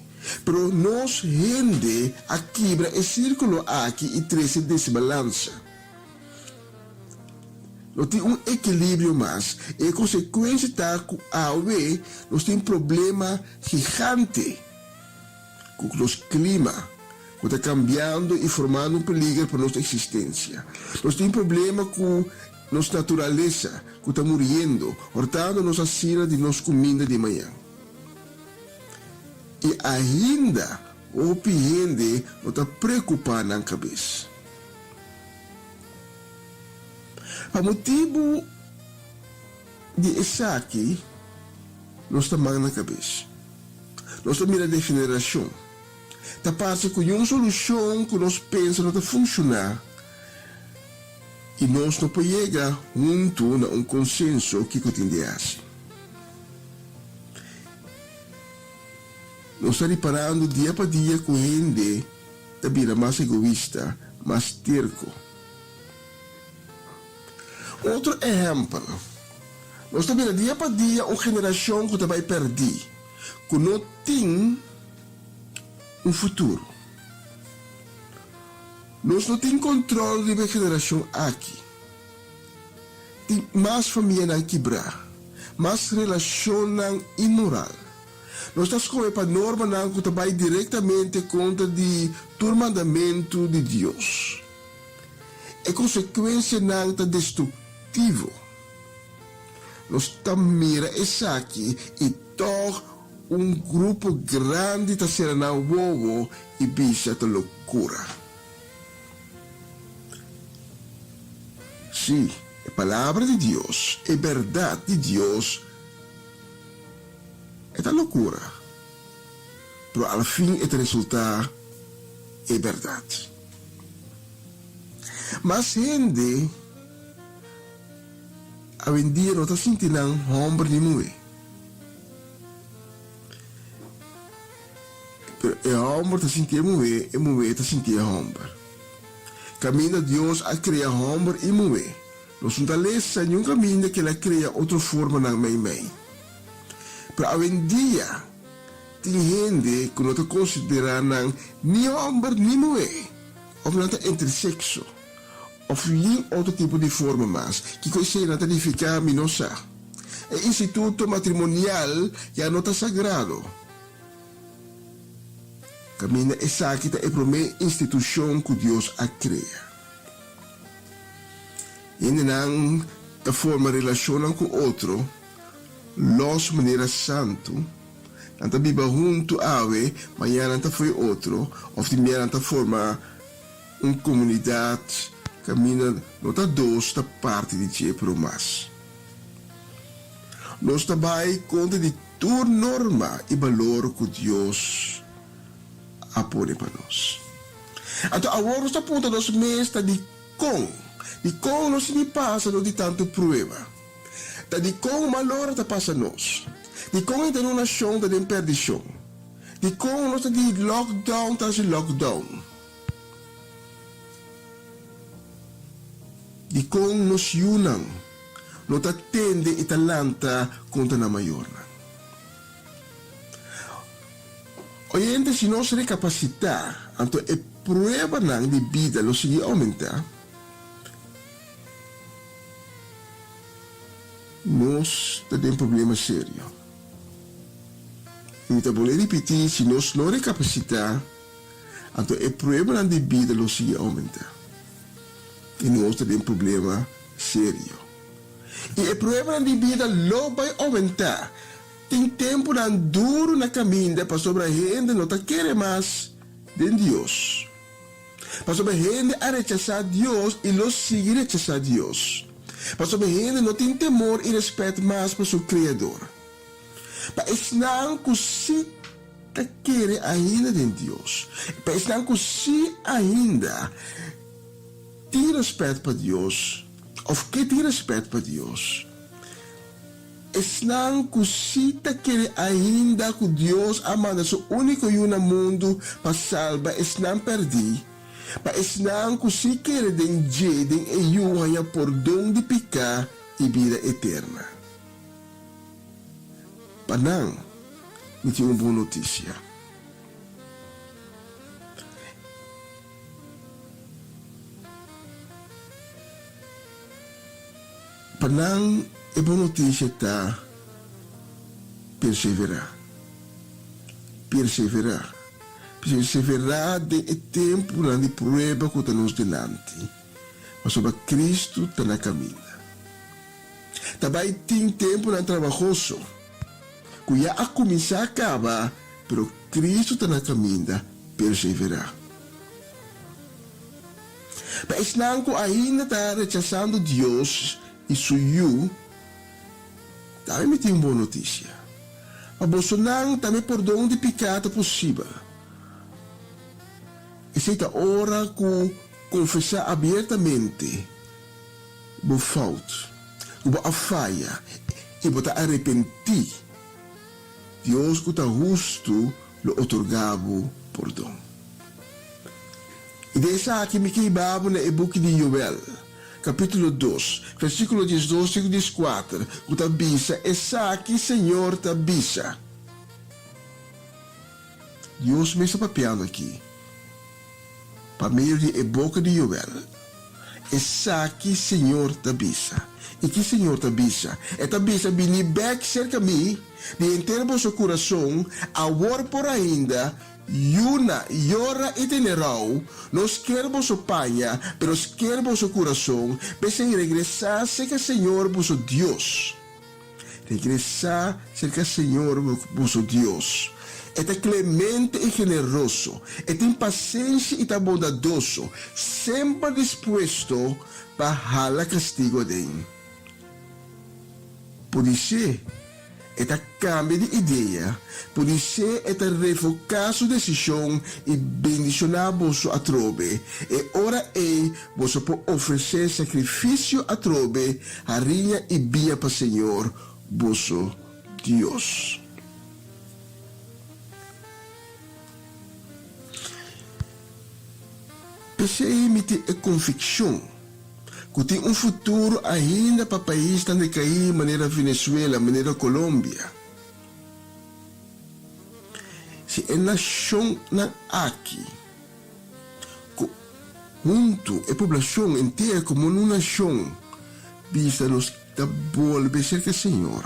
Pero nos hende a kibra e sírkulo aki i trese desbalansa. No tin un ekilibrio mas i e konsekuensia ta ku awe nos tin problema gigante. Ku nos klima ku ta kambiando i formando un peliger pa nos eksistensia. Nos tin problema ku nos naturalesa ku ta muriendo, hortando nos asina di nos kuminda di mañan. I ainda hopi hende no ta preokupá nan kabes. Pa motibu di esaki nos ta man na kabes. Nos ta mira degenerashon. Ta parse ku niun solushon ku nos pensa no ta funshoná i nos no por yega huntu na un konsenso kiko tin di hasi. Nos ta riparando dia pa dia ku hende ta bira mas egoista, mas terko. Otro ehèmpel, nos ta mira dia pa dia un generashon ku ta bai pèrdí, ku no tin un futuro. Nos no tin kontròl riba e generashon aki. Tin mas famianan kibrá, mas relashonnan inmoral. Nos ta skohe pa normanan ku ta bai direktamente kontra di tur mandamentu di Dios. E konsekuensianan ta destruktivo. Nos ta mira esaki i. Tòg un grupo grandi ta sera nan wowo i bisa ta lokura. Sí, e Palabra di Dios, e bèrdat di Dios, e ta lokura, pero al fin e ta resultá e bèrdat. Mas hende awendia no ta sinti nan hòmber ni muhé. Pero e hòmber ta sinti e muhé, e muhé ta sinti e hòmber. Kaminda Dios a krea hòmber i muhé, nos no ta lesa niun kaminda ku el a krea otro formanan meimei. Pero awendia tin hende ku no ta konsiderá nan ni hòmber ni muhé, òf nan ta intersekso, òf yin otro tipo di forma mas. Kiko eseinan ta nifiká mi no sa. E instituto matrimonial ya no ta sagrado. Kaminda esaki ta e promé institushon ku Dios a krea. Hendenan ta forma relashonnan ku otro lòs manera santu, nan ta biba huntu awe, mañana nan ta fo'i otro, òf tin bia nan ta forma un komunidat kaminda no ta dos ta parti di dje pero mas. Nos ta bai kontra di tur norma i balor ku Dios a pone pa nos. Anto awor nos ta puntra nos mes ta dikon? Dikon nos tin di pasa dor di tantu prueba? Ta dikon malora ta pasa nos? Dikon henter un nashon ta den perdishon? Dikon nos ta di lockdown tras di lockdown? Dikon nos yunan no ta tende i ta lanta kontra nan mayornan? Oyente, si nos rekapasitá, anto e pruebanan di bida lo sigui oumentá. Nos ta den problema serio. I mi ta bolbe ripití, si nos no rekapasitá, Anto e pruebanan di bida lo sigui oumentá. I nos ta den problema serio. I e pruebanan di bida lo bai oumentá. Tin tempunan duru na kaminda pasobra hende no ta kere mas den Dios. Pasobra hende a rechasá Dios i lo sigui rechasá Dios. Pasobra hende no tin temor i rèspèt mas pa su Kreador. Pa esnan ku sí ta kere ainda den Dios, pa esnan ku sí ainda tin rèspèt pa Dios òf ke tin rèspèt pa Dios, esnan ku sí ta kere ainda ku Dios a manda su úniko Yu na mundu pa salba esnan pèrdí, pa esnan ku sí kere den dje, den e Yu, haña pordon di piká i bida eterna. Pa nan, mi tin un bon notisia. Pa nan, e bon notisia ta, Perseverá. Perseverá. Perseverá den e tempunan di prueba ku ta nos dilanti, pasobra Kristu ta na kaminda. Ta bai tin tempunan trabahoso ku ya a kuminsá kaba, pero Kristu ta na kaminda, perseverá. Pa esnan ku ainda ta rechasando Dios i Su Yu, tambe mi tin un bon notisia. Pa bosonan tambe pordon di piká ta posibel. Esei ta ora ku konfesá abiertamente. Bo fout, ku bo a faya i bo ta arepentí, Dios ku ta hustu lo otorgá bo pordon. I den esaki mi ke hiba bo na e buki di Joel, kapítulo dos, versíkulo diesdos te ku dieskuater, ku ta bisa, Esaki Señor ta bisa. Dios mes ta papiando aki. Pa medio di e boka di Joel, Esaki Señor ta bisa. I ki Señor ta bisa? E ta bisa, Bini bek serka mi di henter boso kurason, awor por ainda, yuna, yora i tene rou, no sker boso paña, pero sker boso kurason, p'esei regresá serka Señor boso Dios. Regresá serka Señor boso Dios. E ta klemente i generoso, e tin pasenshi i ta bondadoso, semper dispuesto pa hala kastigu aden. Podisé e ta kambia di idea, podisé e ta revoká su desishon i bendishoná boso atrobe. E ora ei boso por ofresé sakrifisio atrobe, hariña i biña pa Señor boso Dios. P'esei mi tin e konvikshon ku tin un futuro ainda pa paisnan dekaí manera Venezuela, manera Colombia. Si e nashonnan aki ku huntu e poblashon entero komo un nashon bisa nos ta bolbe serka Señor,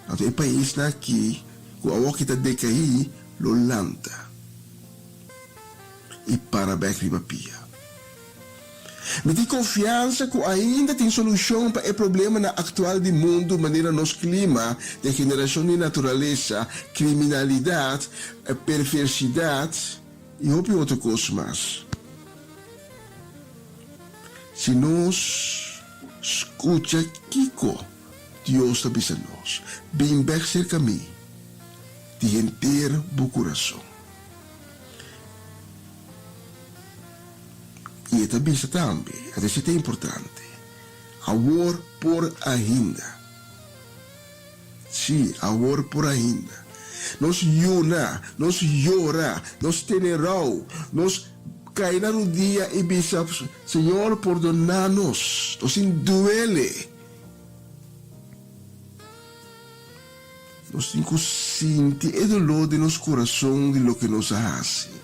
anto e paisnan aki ku awoki ta dekaí lo lanta. i para bek riba pia. Mi tin konfiansa ku ainda tin solushon pa e problemanan aktual di mundu manera nos klima, degenerashon di naturalesa, kriminalidat, perversidat i hopi otro kos mas. Si nos skucha kiko Dios ta bisa nos, Bin bek serka mi di henter bo kurason. I e ta bisa tambe, at esei ta importante, awor por ainda. Sí, awor por ainda. Nos yuna, nos yora, nos tene rou, nos kai na rudia i bisa, Señor, pordoná nos, nos tin duele. Nos tin ku sinti e doló den nos kurason di loke nos a hasi.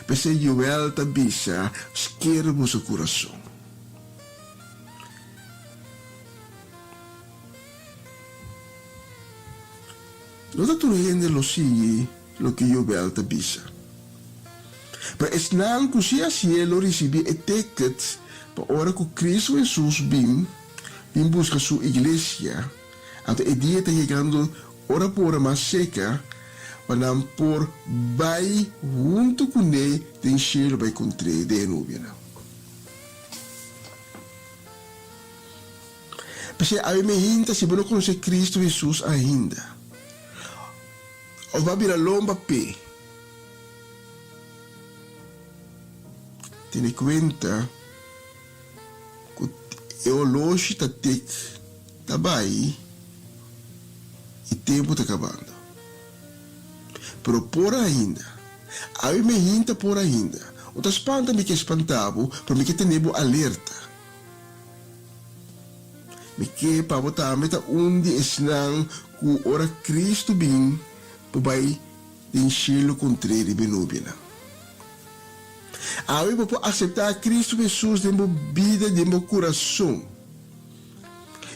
P'esei Joel ta bisa, Sker boso kurason. No ta tur hende lo sigui loke Joel ta bisa. Pero esnan ku si hasié lo risibí e teket pa ora ku Kristu Hesus bin, bin buska su iglesia. Anto e dia ta yegando ora por ora mas seka pa nan por bai huntu kuné den shelu bai kontr'é den e nubianan. P'esei awe mi hinta si bo no konosé Kristu Hesus ainda, òf bo a bira lomba p'e, tene kuenta ku e oloshi ta tek. Ta bai i tempu ta kabando. Pero por ainda. Awe mi hinta por ainda. Un ta spanta mi ke spanta bo, pero mi ke tene bo alerta. Mi ke pa bo tambe ta un di esnan ku ora Kristu bin bo bai den shelu kontr'é riba e nubianan. Awe bo por aseptá Kristu Hesus den bo bida, den bo kurason.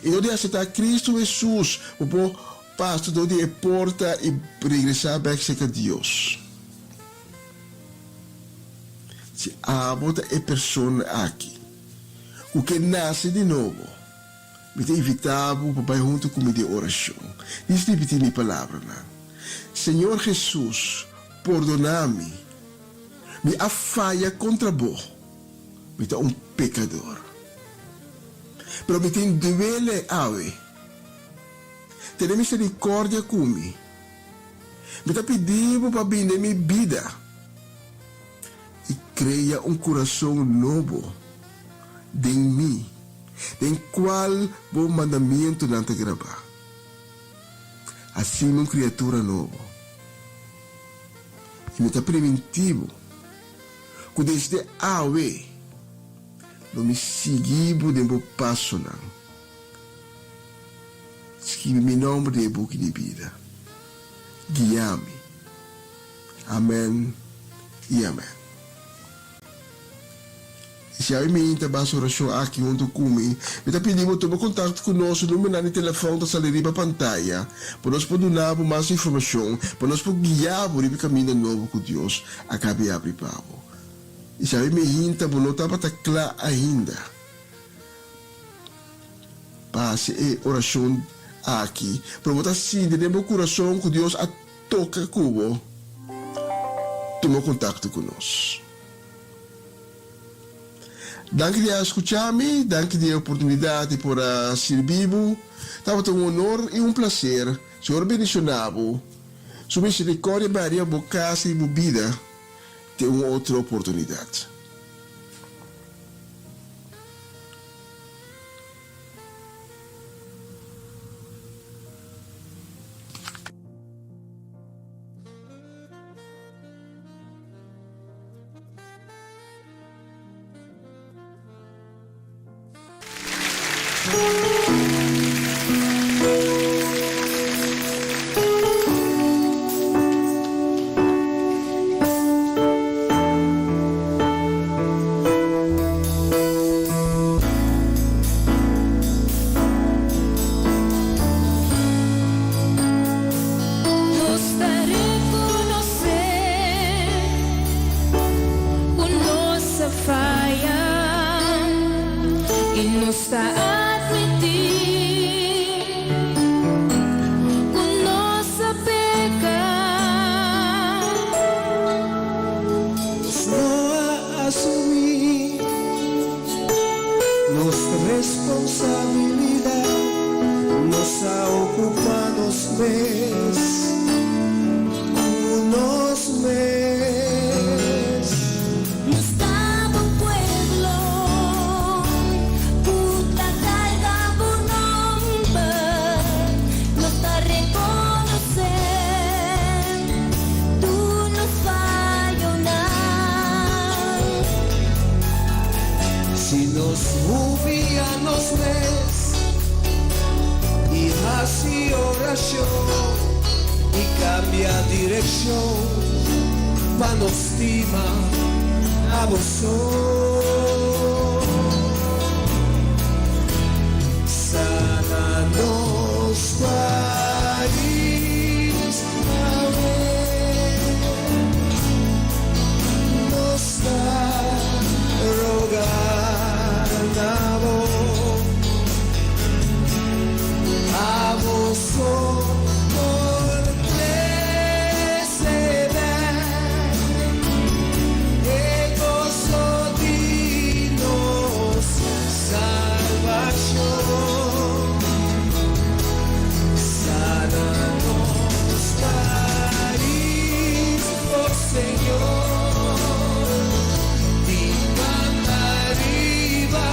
I dor di aseptá Kristu Hesus, bo por pasa dor di e porta i regresá bèk serka Dios. Si abo ta e persona aki ku ke nase di nobo, mi ta invitá bo pa bai huntu ku mi den orashon. Dis ripití mi palabranan, Señor Hesus, pordoná mi. Mi a faya kontra bo. Mi ta un pekador. Pero mi tin duele awe. Tene misericordia ku mi. Mi ta pidi bo pa bini den mi bida i krea un kurason nobo den mi, den kual bo mandamientonan ta grabá. Hasi mi un kriatura nobo. I mi ta priminti bo ku desde awe lo mi sigui bo den bo pasonan. Skibi mi nomber den e buki di bida. Guia mi. Amen i amen. I si awe mi ta basa orashon aki huntu ku mi, mi ta pidi bo tuma kontakto ku nos. Numbernan di telefòn ta sali riba pantaya pa nos por duna bo mas informashon, pa nos por guia bo riba e kaminda nobo ku Dios a kabi abri pa bo. I si awe mi hinta bo no tabata kla ainda. pa hasi e orashon aki, pero bo ta sinti den bo kurason ku Dios a toka ku bo, tuma kontakto ku nos. Danki di a skucha mi, danki di e oportunidat di por a sirbi bo. Tabata un honor i un plaser. Señor bendishoná bo. Su misericordia bai riba bo kas i bo bida te un otro oportunidat. Nos ta rekonosé ku nos a faya i nos ta atmití ku nos a peka. Nos no a asumí nos responsabilidat, nos a okupá nos mes ku nos mes. Nos ta bo pueblo ku ta karga bo nomber, nos ta rekonosé tur nos fayonan. Si nos humia nos mes i hasi orashon i kambia direkshon pa nos stima abo so. Sana nos pais awe. Nos ta roga na bo. Abo so por trese bèk e goso di nos salbashon. Sana nos pais, oh Señor, di banda ariba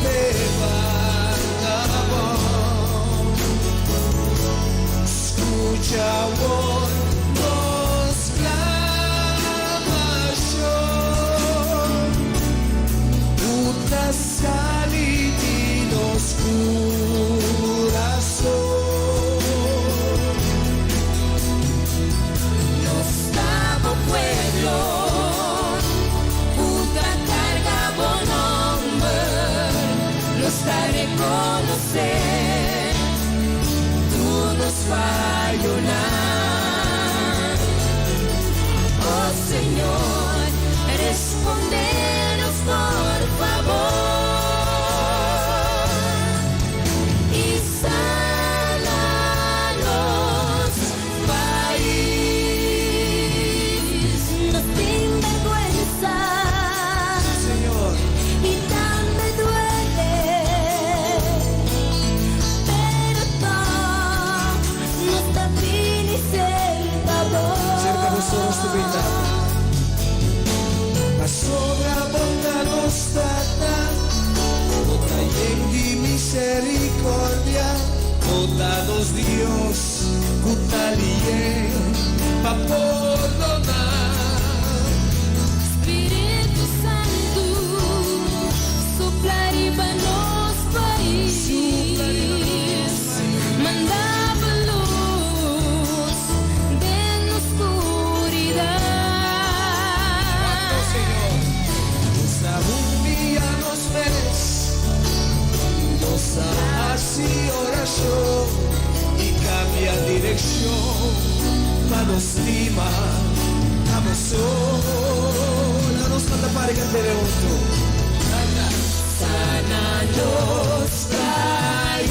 te banda abou. Skucha awor nos klamashon, ku ta sali di nos kurason. Nos ta bo pueblo, ku ta karga bo nomber, nos ta rekonosé tur nos fayonan. Oh Señor, respondenos por fabor i sana nos pais. Nos tin bèrgwensa Señor. i tambe duele, pero tòg nos ta bini serka bo. Serka bo so nos ta bin Tata. Pasobra bo ta nos Tata, bo ta yen di misericordia, bo ta nos Dios ku ta lihe pa pordoná. Spiritu Santu, supla riba nos pais, manda bo lus den nos skuridat. Señor, nos a humiá nos mes, nos a hasi orashon i kambia direkshon pa nos stima abo so. Laga nos kanta pare kant'é huntu. Kanta. Sana nos pais.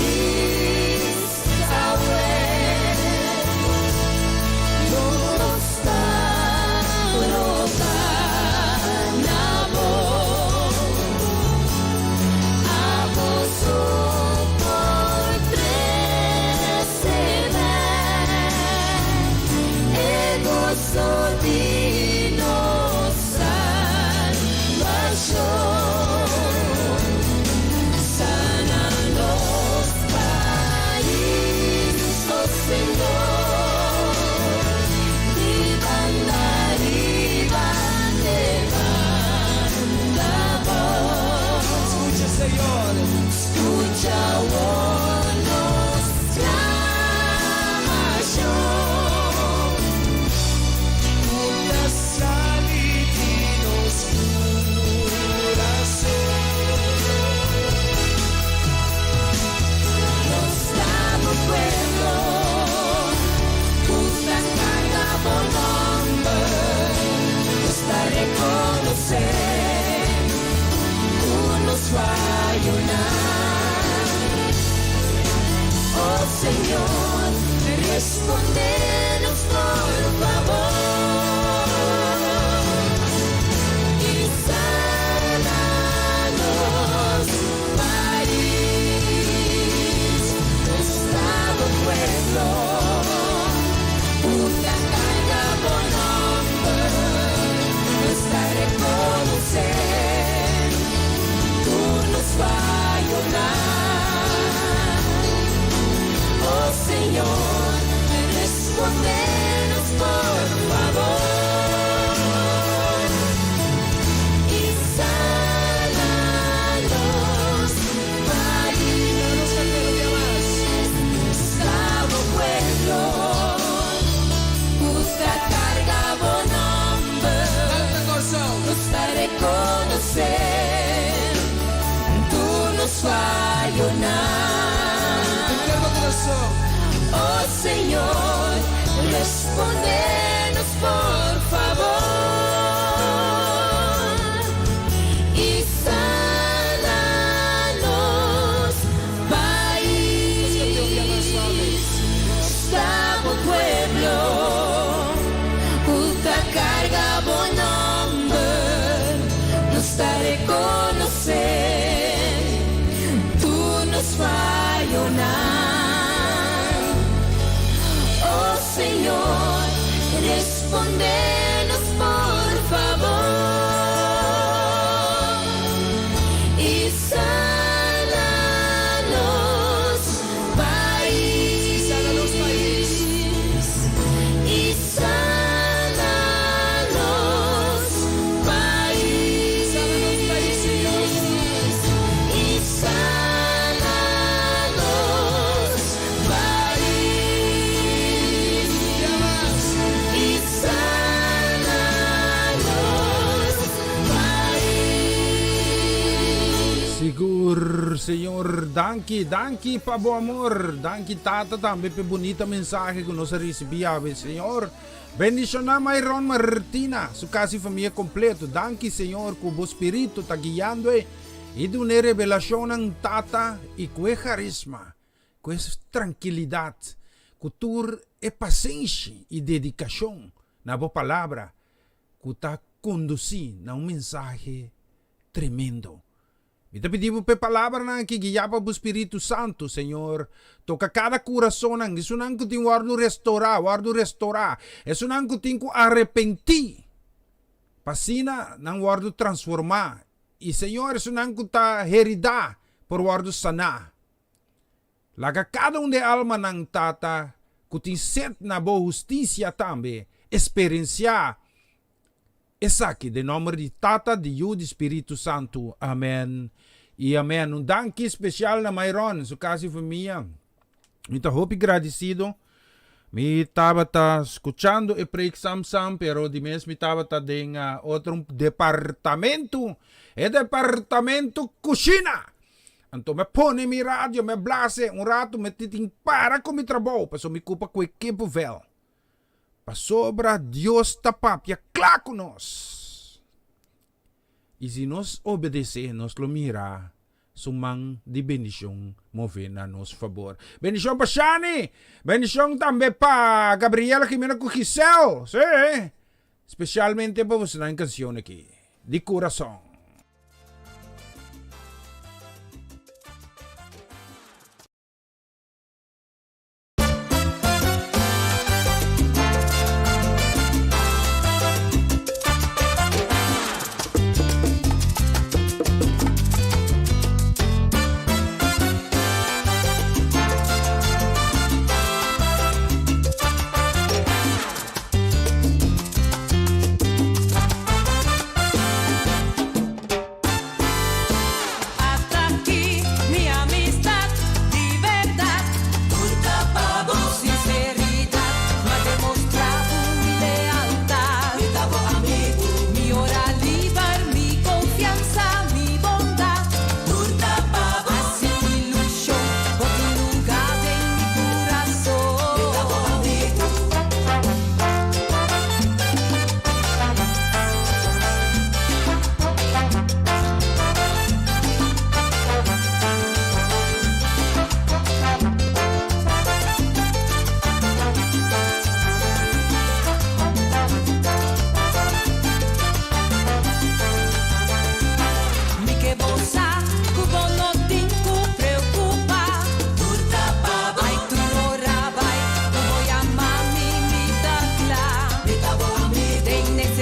rekonosé ku nos fayonan. Oh Señor, respondenos por fabor i sana nos pais, nos ta bo pueblo, ku ta karga bo nòmber, nos ta rekonosé tur nos fayonan. Oh Señor, respondenos por fabor i sana nos pais, nos ta bo pueblo, ku ta karga bo nòmber, nos ta rekonosé tur nos fayonan. Oh Señor, respondenos por fabor i sana nos pais, nos ta bo pueblo, ku ta karga bo nòmber, nos ta rekonosé tur nos fayonan. Oh Señor, respondenos por fabor i sana nos pais, i sana nos pais, i sana nos pais, i sana nos pais. Sigur, Señor, danki, danki pa bo amor. Danki Tata tambe p'e bunita mensahe ku nos a risibí awe. Señor, bendishoná Myron Martina, su kas i famia kompleto. Danki, Señor, ku bo Spiritu ta guiando e i dun'é revelashonnan, Tata, i ku e harisma, ku e trankilidat, ku tur e pasenshi i dedikashon na bo Palabra ku ta kondusí na un mensahe tremendo. Mi ta pidi bo p'e palabranan aki guiá pa bo Spiritu Santu, Señor. Toka kada kurasonnan, esunnan ku tin wòrdu restorá, wòrdu restorá, esunnan ku tin ku arepentí, pa asina nan wòrdu transformá, i, Señor, esunnan ku ta heridá por wòrdu saná. Laga kada un di e almanan, Tata, ku tin set na bo hustisia tambe, eksperensiá Esaki den nomber di Tata, di Yu, di Spiritu Santu. Amen i amen. Un danki special na Myron, su casa i famia. Mi ta hopi gradicido. Mi tabata scuchando e preek sam sam, pero di mes mi tabata den otro departamento, e departamento cushina. Anto mi a pone mi radio, mi a blase un rato, mi tin para cu mi trabou, pasobra mi cupa cu e kippenvel. Pasobra Dios ta papia kla ku nos. I si nos obedesé, nos lo mira su man di bendishon move na nos fabor. Bendishon pa Shani! Bendishon tambe pa Gabriela Jimena ku Giselle! Sí! Spesialmente pa bosonan e kanshon aki. Di kurason.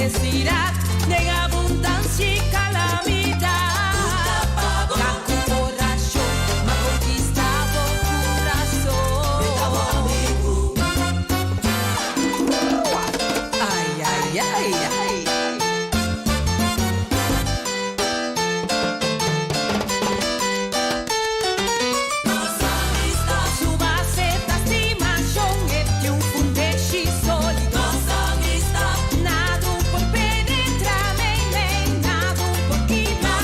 nesesidat, den abundansia i kalamidat. Ta ku orashon m'a konkistá bo kurason. Ai ai ai ai. Su base ta stimashon, e tin un fundeshi sólido. Nada por penetrá meimei, nada por kibra.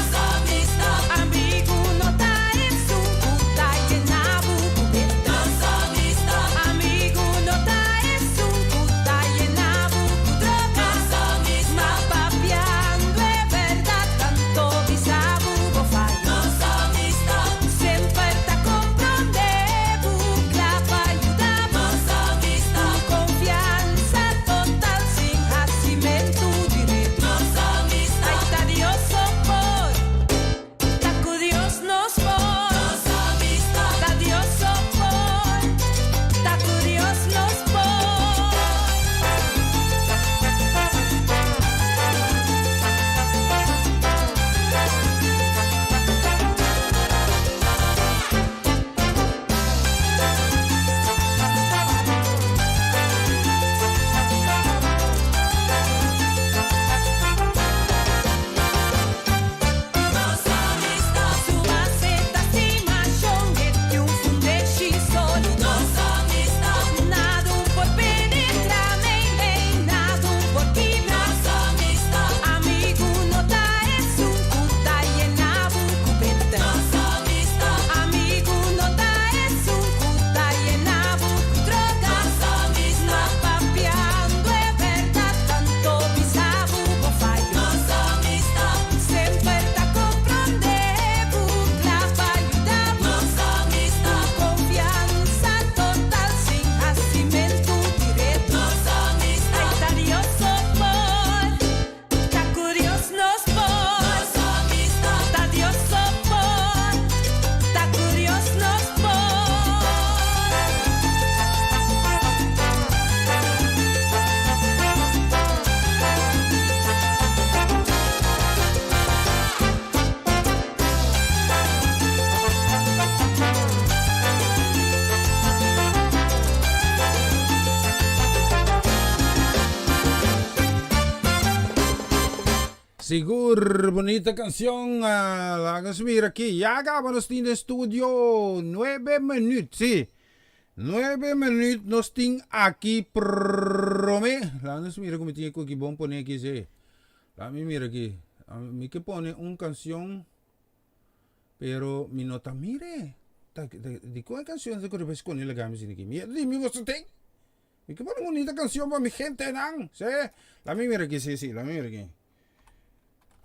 Amigu no ta esun ku ta yena bo ku beta. Amigu no ta esun ku ta yena bo ku droga. Ma papiando e bèrdat, tanto bisa bo bo fayo. Semper ta komprondé bo, kla pa yuda bo. Ku konfiansa total, sin hasimentu di redu. Ai ta Dios so por, ta ku Dios nos por. Ta Dios so por, ta ku Dios nos por. Su base ta stimashon, e tin un fundeshi sólido. Nada por penetrá meimei, nada por kibra. Amigu no ta esun ku ta yena bo ku beta. Amigu no ta esun ku ta yena bo ku droga. Ma papiando e bèrdat, tanto bisa bo bo fayo. Semper ta komprondé bo, kla pa yuda bo. Ku konfiansa total, sin hasimentu di redu. Ai ta Dios so por, ta ku Dios nos por. Ta Dios so por, ta ku Dios nos por. Sigur bunita cancion laga nos mira aki ya caba nos tin den studio nuebe minuut si nuebe minuut nos tin aki prome laga nos mira como tin e koki bon pone aki si laga mi mira aki mi ke pone un cancion pero mi no ta mire ta dikon e cancion ta kore bai skonde laga mi asina aki mi di mi boso tin Mi ke pone un bunita canción pa mi gentenan. Sí. La mi mira aquí, sí, sí, la mi mira aquí.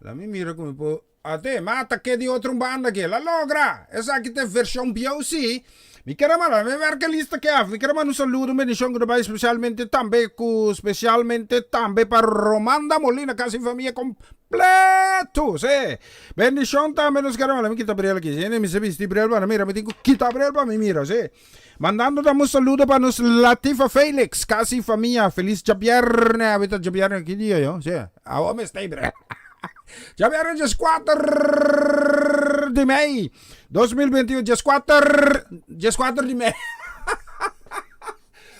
La mi mira con mi po. Ate, mata ke di otro banda aquí. La logra. Esaki te versión bieu, sí. Mi quiero mandar, mi ver que lista que af. Mi quiero mandar un saludo, un bendición que va especialmente tambe cu especialmente tambe pa Romanda Molina, casi familia completo, sí. Bendición tambe nos quiero mandar. Mi quita bril aquí, sí. Mi se bisti bril pa mira, mi tengo quita bril pa mi mira, sí. Mandando dam un saludo pa nos Latifa Felix, casi famia. Feliz djabierne. Awe ta djabierne ki dia yo? Si, awo mi stay bre. Djabierne 14 di mei 2021, 14, 14 di mei.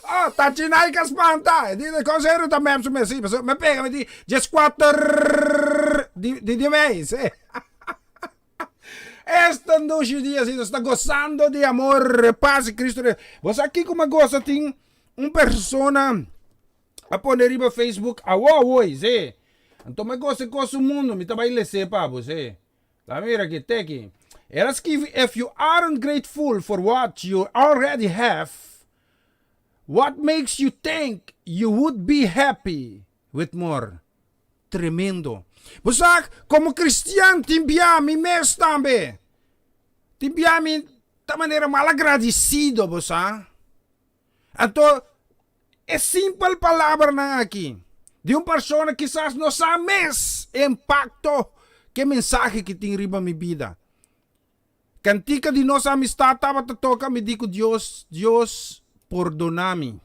Oh, Tachinay ka spanta. Di de consero ta mep su mes, si, me pega me di 14 di di mei, si. Esta dushi dia si nos ta gozando di amor, paz y Cristo. Bo sa kiko mi a goza tin un persona a pone riba Facebook awo awo ei, si. Anto mi a goza e kos su mundo, mi ta bai lese pa bo, si. La mira aki, te aki. El a skibi, If you aren't grateful for what you already have, what makes you think you would be happy with more? Tremendo. Bo sa, komo kristian tin bia mi mes tambe. Tin bia mi ta manera malagradisido, bo sa. Anto, e simpel palabranan aki di un persona kisas no sa mes e impakto ku e mensahe ki tin riba mi bida. Kantika di nos amistad tabata toka, mi di ku Dios, Dios, pordona mi.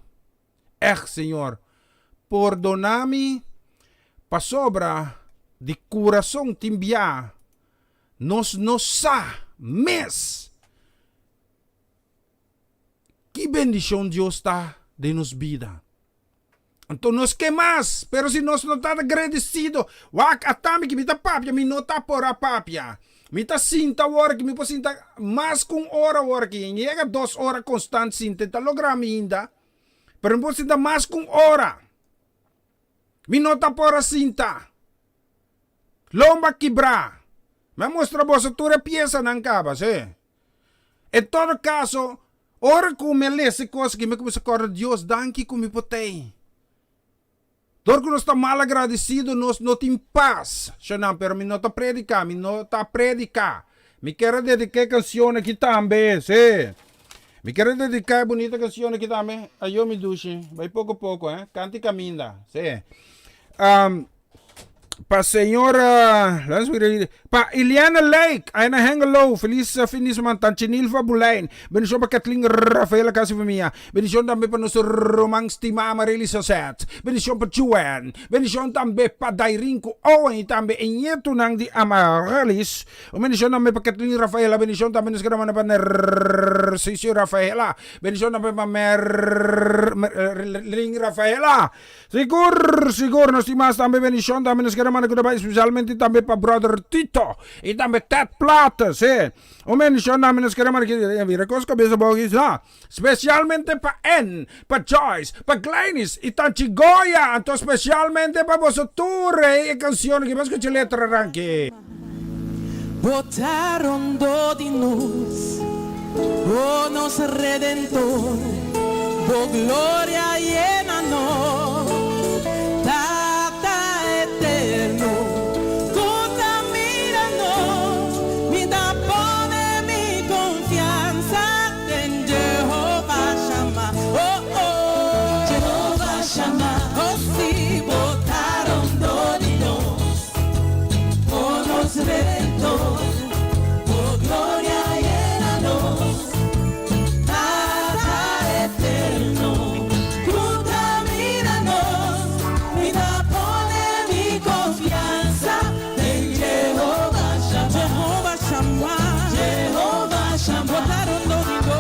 Ègt, Señor, pordona mi. Pasobra di kurason tin bia nos no sa mes ki bendishon Dios ta den nos bida. Anto nos ke mas, pero si nos no ta agradesido, wak ata mi ki mi ta papia, mi no ta por a papia. Mi ta sinta awor aki, mi por sinta mas ku un ora awor aki, yega dos ora konstant sinta, e ta logra mi ainda, pero mi por sinta mas ku un ora. Mi no ta por a sinta. Lomba kibrá. Mi a mustra boso tur e piesanan kaba, sí. En todo kaso, ora ku mi a lesa e kos aki, mi a kuminsá kòrda, Dios, danki ku mi por t'ei. Dor ku nos ta malagradesido, nos no tin pas. Shonnan, pero mi no ta prediká, mi no ta prediká. Mi kier a dediká e kanshon aki tambe, sí. Mi kier a dediká e bunita kanshon aki tambe. Ayo, mi dushi, bai poko poko, eh. Kanta i kaminda, sí. Pa señora, pa Iliana Lake, ahí na Hengelo, feliz fin di semana, Tanchi Nilva Bulijn, bendición pa Kathleen Rafaela casi familia, bendición tambe pa nuestro ruman stima Amarely Sazet, bendición pa Joanne, bendición tambe pa Dairin cu Owen y tambe e nietonan di Amarelys, un bendición tambe pa Kathleen Rafaela, bendición tambe nos keda manda pa Narciso Rafaela, bendición tambe pa Merlin Rafaela. Sigur, sigur, nos tin mas tambe bendicion tambe nos kere manda ku ta bai especialmente tambe pa brother Tito y tambe Ted Plata, si. Un bendicion tambe nos kere manda ki mira kos kabesa abou aki sa. Specialmente pa Ann, pa Joyce, pa Glynis y Tanchi Goya, anto specialmente pa boso tur e cancion aki, bo scucha letra ranki. Bo ta rondó di nos, o nos Redentor, Bo gloria yena nos, Tata eterno, ku ta mira nos, mi ta pone mi konfiansa den Jehova Shama, oh oh, Jehova Shama, oh si, Bo ta rondó di nos. O nos Redentor, Bo gloria yena nos, Tata eterno, cu ta mira nos, mi ta pone mi confianza den Jehova Shama, Jehova Shama, Jehova Shama, Bo ta rondo di nos, Bo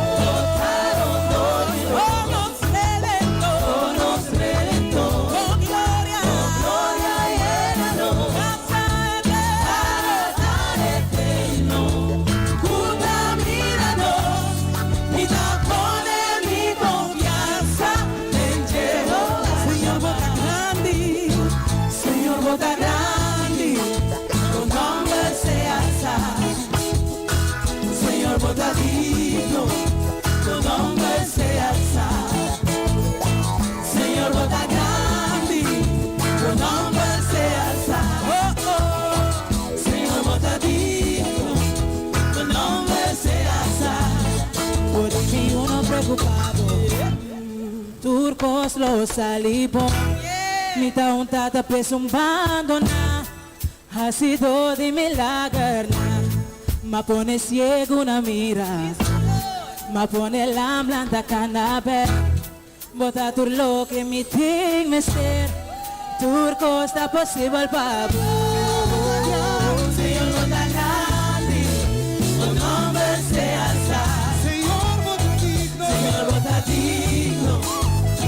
ta rondo di nos, O nos Redentor, O nos Redentor, Bo gloria, Bo gloria yena nos, Tata eterno, cu ta mira nos, mi ta pone mi confianza den Jehová. Señor, bo ta grandi, Señor, bo ta grandi, bo nomber sea alzá. Señor, bo ta digno, bo nomber sea alzá. Señor bo ta grandi, bo nomber sea alzá. Oh oh, Señor bo ta digno, bo nomber sea alzá. Por di mi uno preocupado, tur cos lo sali bon. Mi ta un tata p'esun bandona, hacido di milagernan. M'a pone ciego na mira, m'a pone lam lanta cana bek. Bo ta tur loke mi tin mester, tur kos ta posibel pa bo. Señor bo ta grandi, bo nomber sea alsá. Señor bo ta digno, Señor bo ta digno,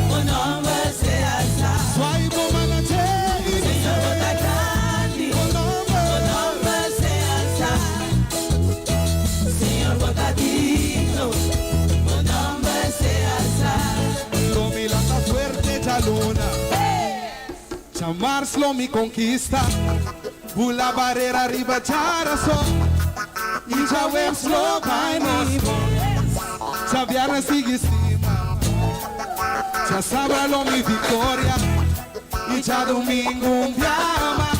bo nomber sea alsá. Señor bo ta grandi, bo nomber sea alsá. Señor bo ta digno, bo nomber sea alsá. Lo mi lanta fuerte djaluna. Djamars lo mi konkista. Bula barera riba djarason. I djaweps lo bai nos bon. Djabièrnè sigui stima. Djasabra lo mi viktoria. I djadumingu un bia mas.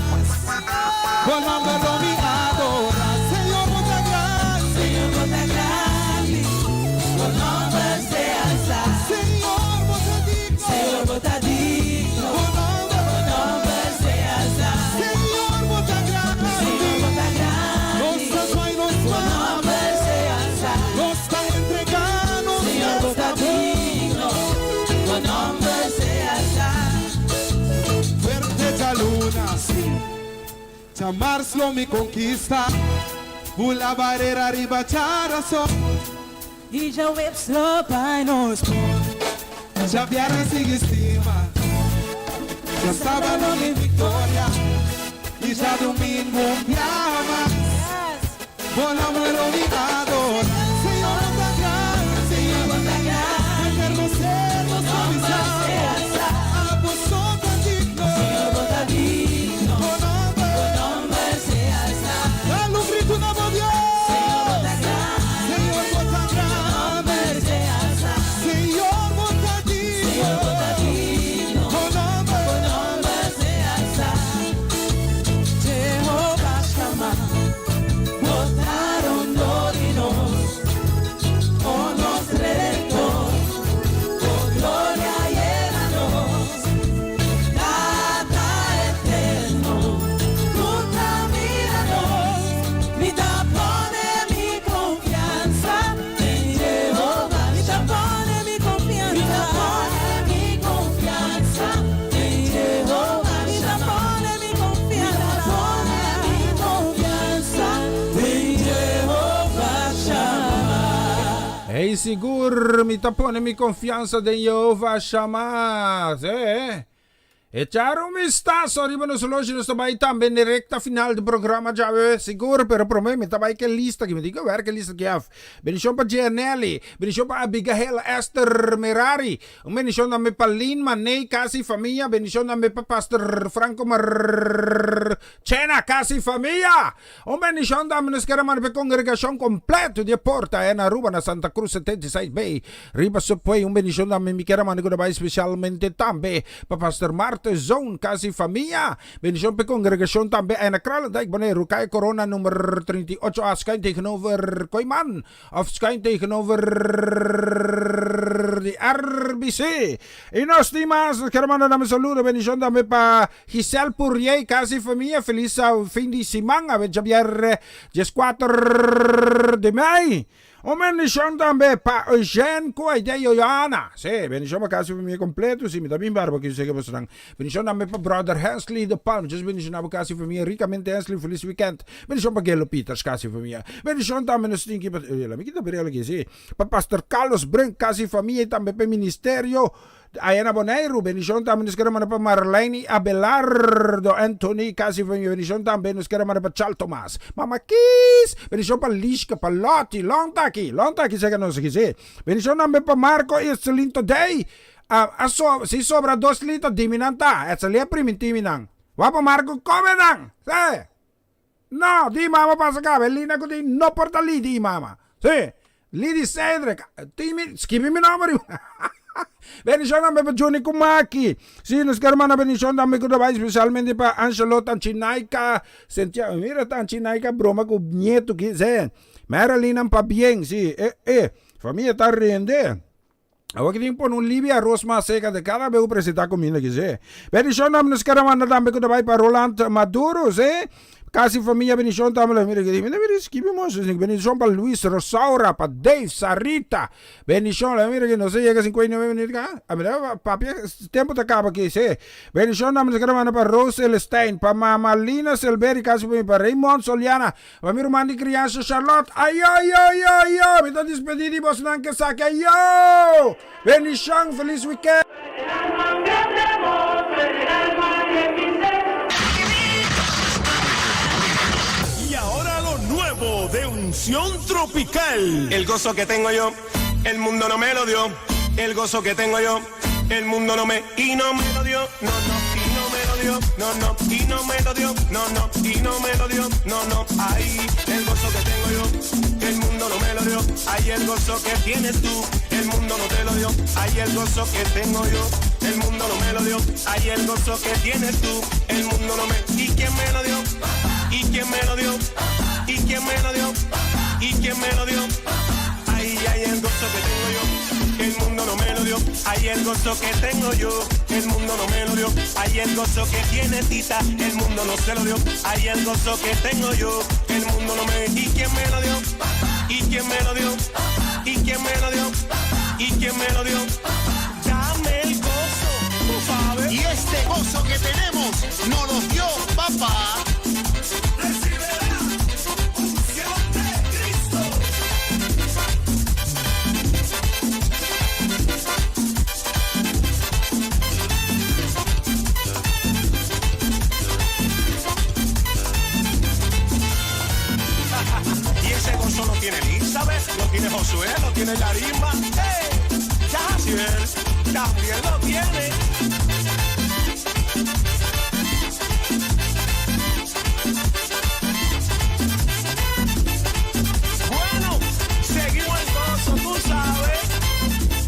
Bo nòmber lo mi adorá. Señor bo ta grandi. Señor bo ta grandi. Bo nòmber sea alsá. Señor bo ta digno. Señor bo ta digno. Bo nòmber. Bo nòmber sea alsá. Señor bo ta grandi. Señor bo ta grandi. Nos ta zwaai nos Bo man. nòmber sea alsá. Nos ta entregá nos Señor bo ta mes na bo. digno. Bo nòmber sea alsá. Fuerte djaluna. Djamars lo mi konkista. Bula barera riba djarason. I djaweps lo bai nos por. Djabièrnè sigui stima. Djasabra lo tin viktoria. I djadumingu un biaha mas. Bo nomber lo mi adora. Señor bo ta grandi. Eterno ser nos ta bisa. Abo so ta digno. Bo nomber. Dal un gritu na bo Dios. Señor bo ta grandi. Señor bo ta digno. Bo nomber. Jehová Shammah, bo ta rondó di nos, o nos Redentor, bo gloria yena nos. Tata eterno, ku ta mira nos, mi ta pone mi konfiansa den Jehová. Mi ta pone mi konfiansa, mi ta pone mi konfiansa den Jehová. Mi ta pone mi konfiansa, mi ta pone mi konfiansa den Jehová Shammah. Hey, sigur mi ta pone mi konfiansa den Jehová Shammah. Sí. Echar un vistazo riba nos horloge, nos ta bai tambe na e recta final di programa djawe, sigur, pero prome mi ta bai ke lista aki, mi tin ke wer ke lista ki haf. Bendicion pa Gianelli, bendicion pa Abigail Esther Merari, un bendicion tambe pa Lynn Maney casa y famia, bendicion tambe pa Pastor Franco Marchena casa y famia. Un bendicion tambe nos kere manda pa e congregacion completo di e Porta en Aruba na Santa Cruz 76 B. Riba Subway, un bendicion tambe mi kier a manda cu ta bay specialmente tambe pa Pastor Martha Zoon, casa y famia. Bendicion pa e congregacion tambe Aina Kralendijk, Boneiru, Calle Corona nummer 38 A, schuin tegenover Kooiman of schuin tegenover di RBC. Y nos tin mas, nos kier a manda tambe saludo, bendicion tambe pa Giselle Pourier, casa y famia, feliz fin di siman, awe djabier 14 di mei. Un bendishon tambe pa Eugène ku Aide Yoyana. Sí, bendishon pa kasi famia kompleto. Sí, mi ta bin barbecue seke bosonan. Bendishon tambe pa Brother Hensley de Palm. Dios bendishoná bo kasi famia rikamente Hensley. Felis weekend. Bendishon pa Gelo Peters kasi famia. Bendishon tambe nos tin ki pa, la mi kita brel aki, sí, pa Pastor Carlos Brink kasi famia i tambe pa e ministerio. Aya na Boneiru, bendishon tambe nos kere manda pa Marlene i Abelardo Anthony, kasi famia, bendishon tambe nos kere manda pa Charles Thomas, Mama Kiss, bendishon pa Lishka, pa Lottie, long ta aki, long ta aki seka nos aki, si, bendishon tambe pa Marco i Etselin Todey, a a so, si sobra dos lita di mi nan ta, Etselin a priminti mi nan, wak pa Marco come nan, si. No, di mama pasa caba, e lina cu tin no por ta li di mama. Si, li di Cedric, tin mi, skibi mi nomber riba. Bendicion tambe pa Juni cu Maki. Si, nos kier manda bendicion tambe cu ta bay specialmente pa Angelo Tanchinaika, Santiago, mira Tanchinaika broma cu nieto ki, si. Marilyn pabien, si, e, e, famia ta rende. Awor ki tin pone un libi aros mas seca de cada bes cu presenta cuminda ki se. Bendición tambe nos kere manda tambe cu ta bay pa Roland Maduro se. Casi familia bendición tambe la mira mira mira skibi mos bendición pa Luis Rosaura pa Dave Sarita bendición la mira ki nos a yega 59 minuut ka a mira papia tempo ta caba aki se. Bendición tambe nos kere manda pa Rose Celestijn pa mama Lina Silveri casi familia pa Raymond Soliana Pa mi ruman di kriansa Charlotte, ayo ayo ayo ayo, mi ta dispedí di bosnan ke esaki, ayo! Bendishon, felis weekend! Y ahora lo nuevo de Unción Tropical. El gozo que tengo yo, el mundo no me lo dio. El gozo que tengo yo, el mundo no me y no me lo dio. No, no, y no me lo dio. No, no, y no me lo dio. No, no, y no me lo dio. No, no, ay, el gozo que tengo yo, el mundo no me lo dio. Ay, el gozo que tienes tú, el mundo no te lo dio. Ay, el gozo que tengo yo, el mundo no me lo dio. Ay, el gozo que tienes tú, el mundo no me. ¿Y quién me lo dio? ¿Y quién me lo dio? ¿Y quién me lo dio? ¿Y quién me lo dio? Ay, ay, el gozo que tengo yo, el mundo no me lo dio. Ay, el gozo que tengo yo, el mundo no me lo dio. Ay, el gozo que tiene Tita, el mundo no se lo dio. Ay, el gozo que tengo yo, el mundo no me. ¿Y quién me lo dio? ¿Y quién me lo dio? ¿Y quién me lo dio? ¿Y quién me lo dio? Dame el gozo, tú sabes. Y este gozo que tenemos nos lo dio papá. Lo tiene Josué, lo tiene Yarima. ¡Hey! Yaciel también lo tiene. Bueno, seguimos el gozo, tú sabes.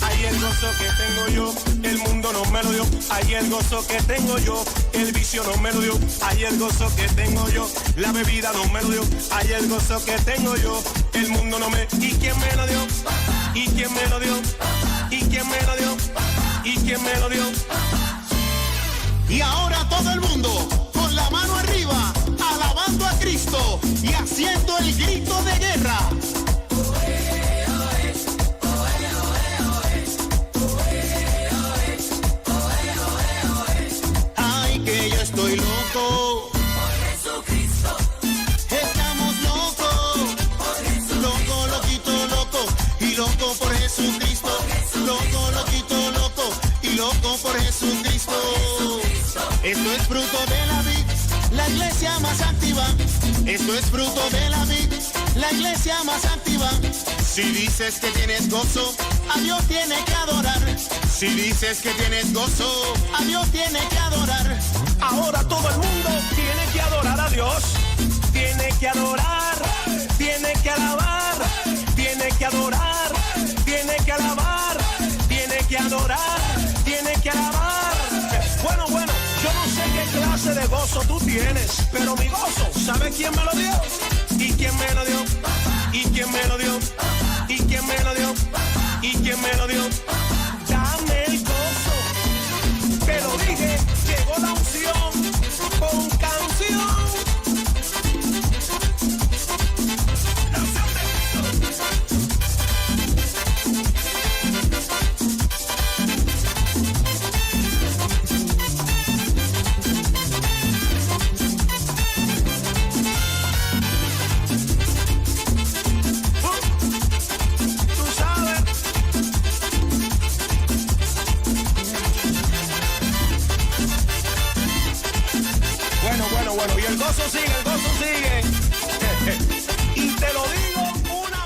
Ahí el gozo que tengo yo, el mundo no me lo dio. Ahí el gozo que tengo yo, el vicio no me lo dio. Ahí el gozo que tengo yo, la bebida no me lo dio. Ahí el gozo que tengo yo, el mundo no me. ¿Y quién me lo dio? ¿Y quién me lo dio? ¿Y quién me lo dio? ¿Y quién me lo dio? Y ahora todo el mundo con la mano arriba, alabando a Cristo y haciendo el grito de guerra. Ay, que yo estoy loco. Por Jesucristo. Estamos locos. Por Jesucristo. Loco, loquito, loco. Y loco por Jesucristo. Loco, loquito, loco. Y loco por Jesucristo. Esto es fruto de la vid, la iglesia más activa. Esto es fruto de la vid, la iglesia más activa. Si dices que tienes gozo, a Dios tiene que adorar. Si dices que tienes gozo, a Dios tiene que adorar. Ahora todo el mundo tiene que adorar a Dios. Tiene que adorar, tiene que alabar, tiene que adorar, tiene que alabar, tiene que adorar, tiene que alabar. Bueno, bueno, yo no sé qué clase de gozo tú tienes, pero mi gozo, ¿sabes quién me lo dio? ¿Y quién me lo dio? ¿Y quién me lo dio? ¿Y quién me lo dio? ¿Y quién me lo dio? Dame el gozo. Te lo dije, llegó la unción con canción. Tú sabes. Bueno, bueno, bueno. Y el gozo sigue, el gozo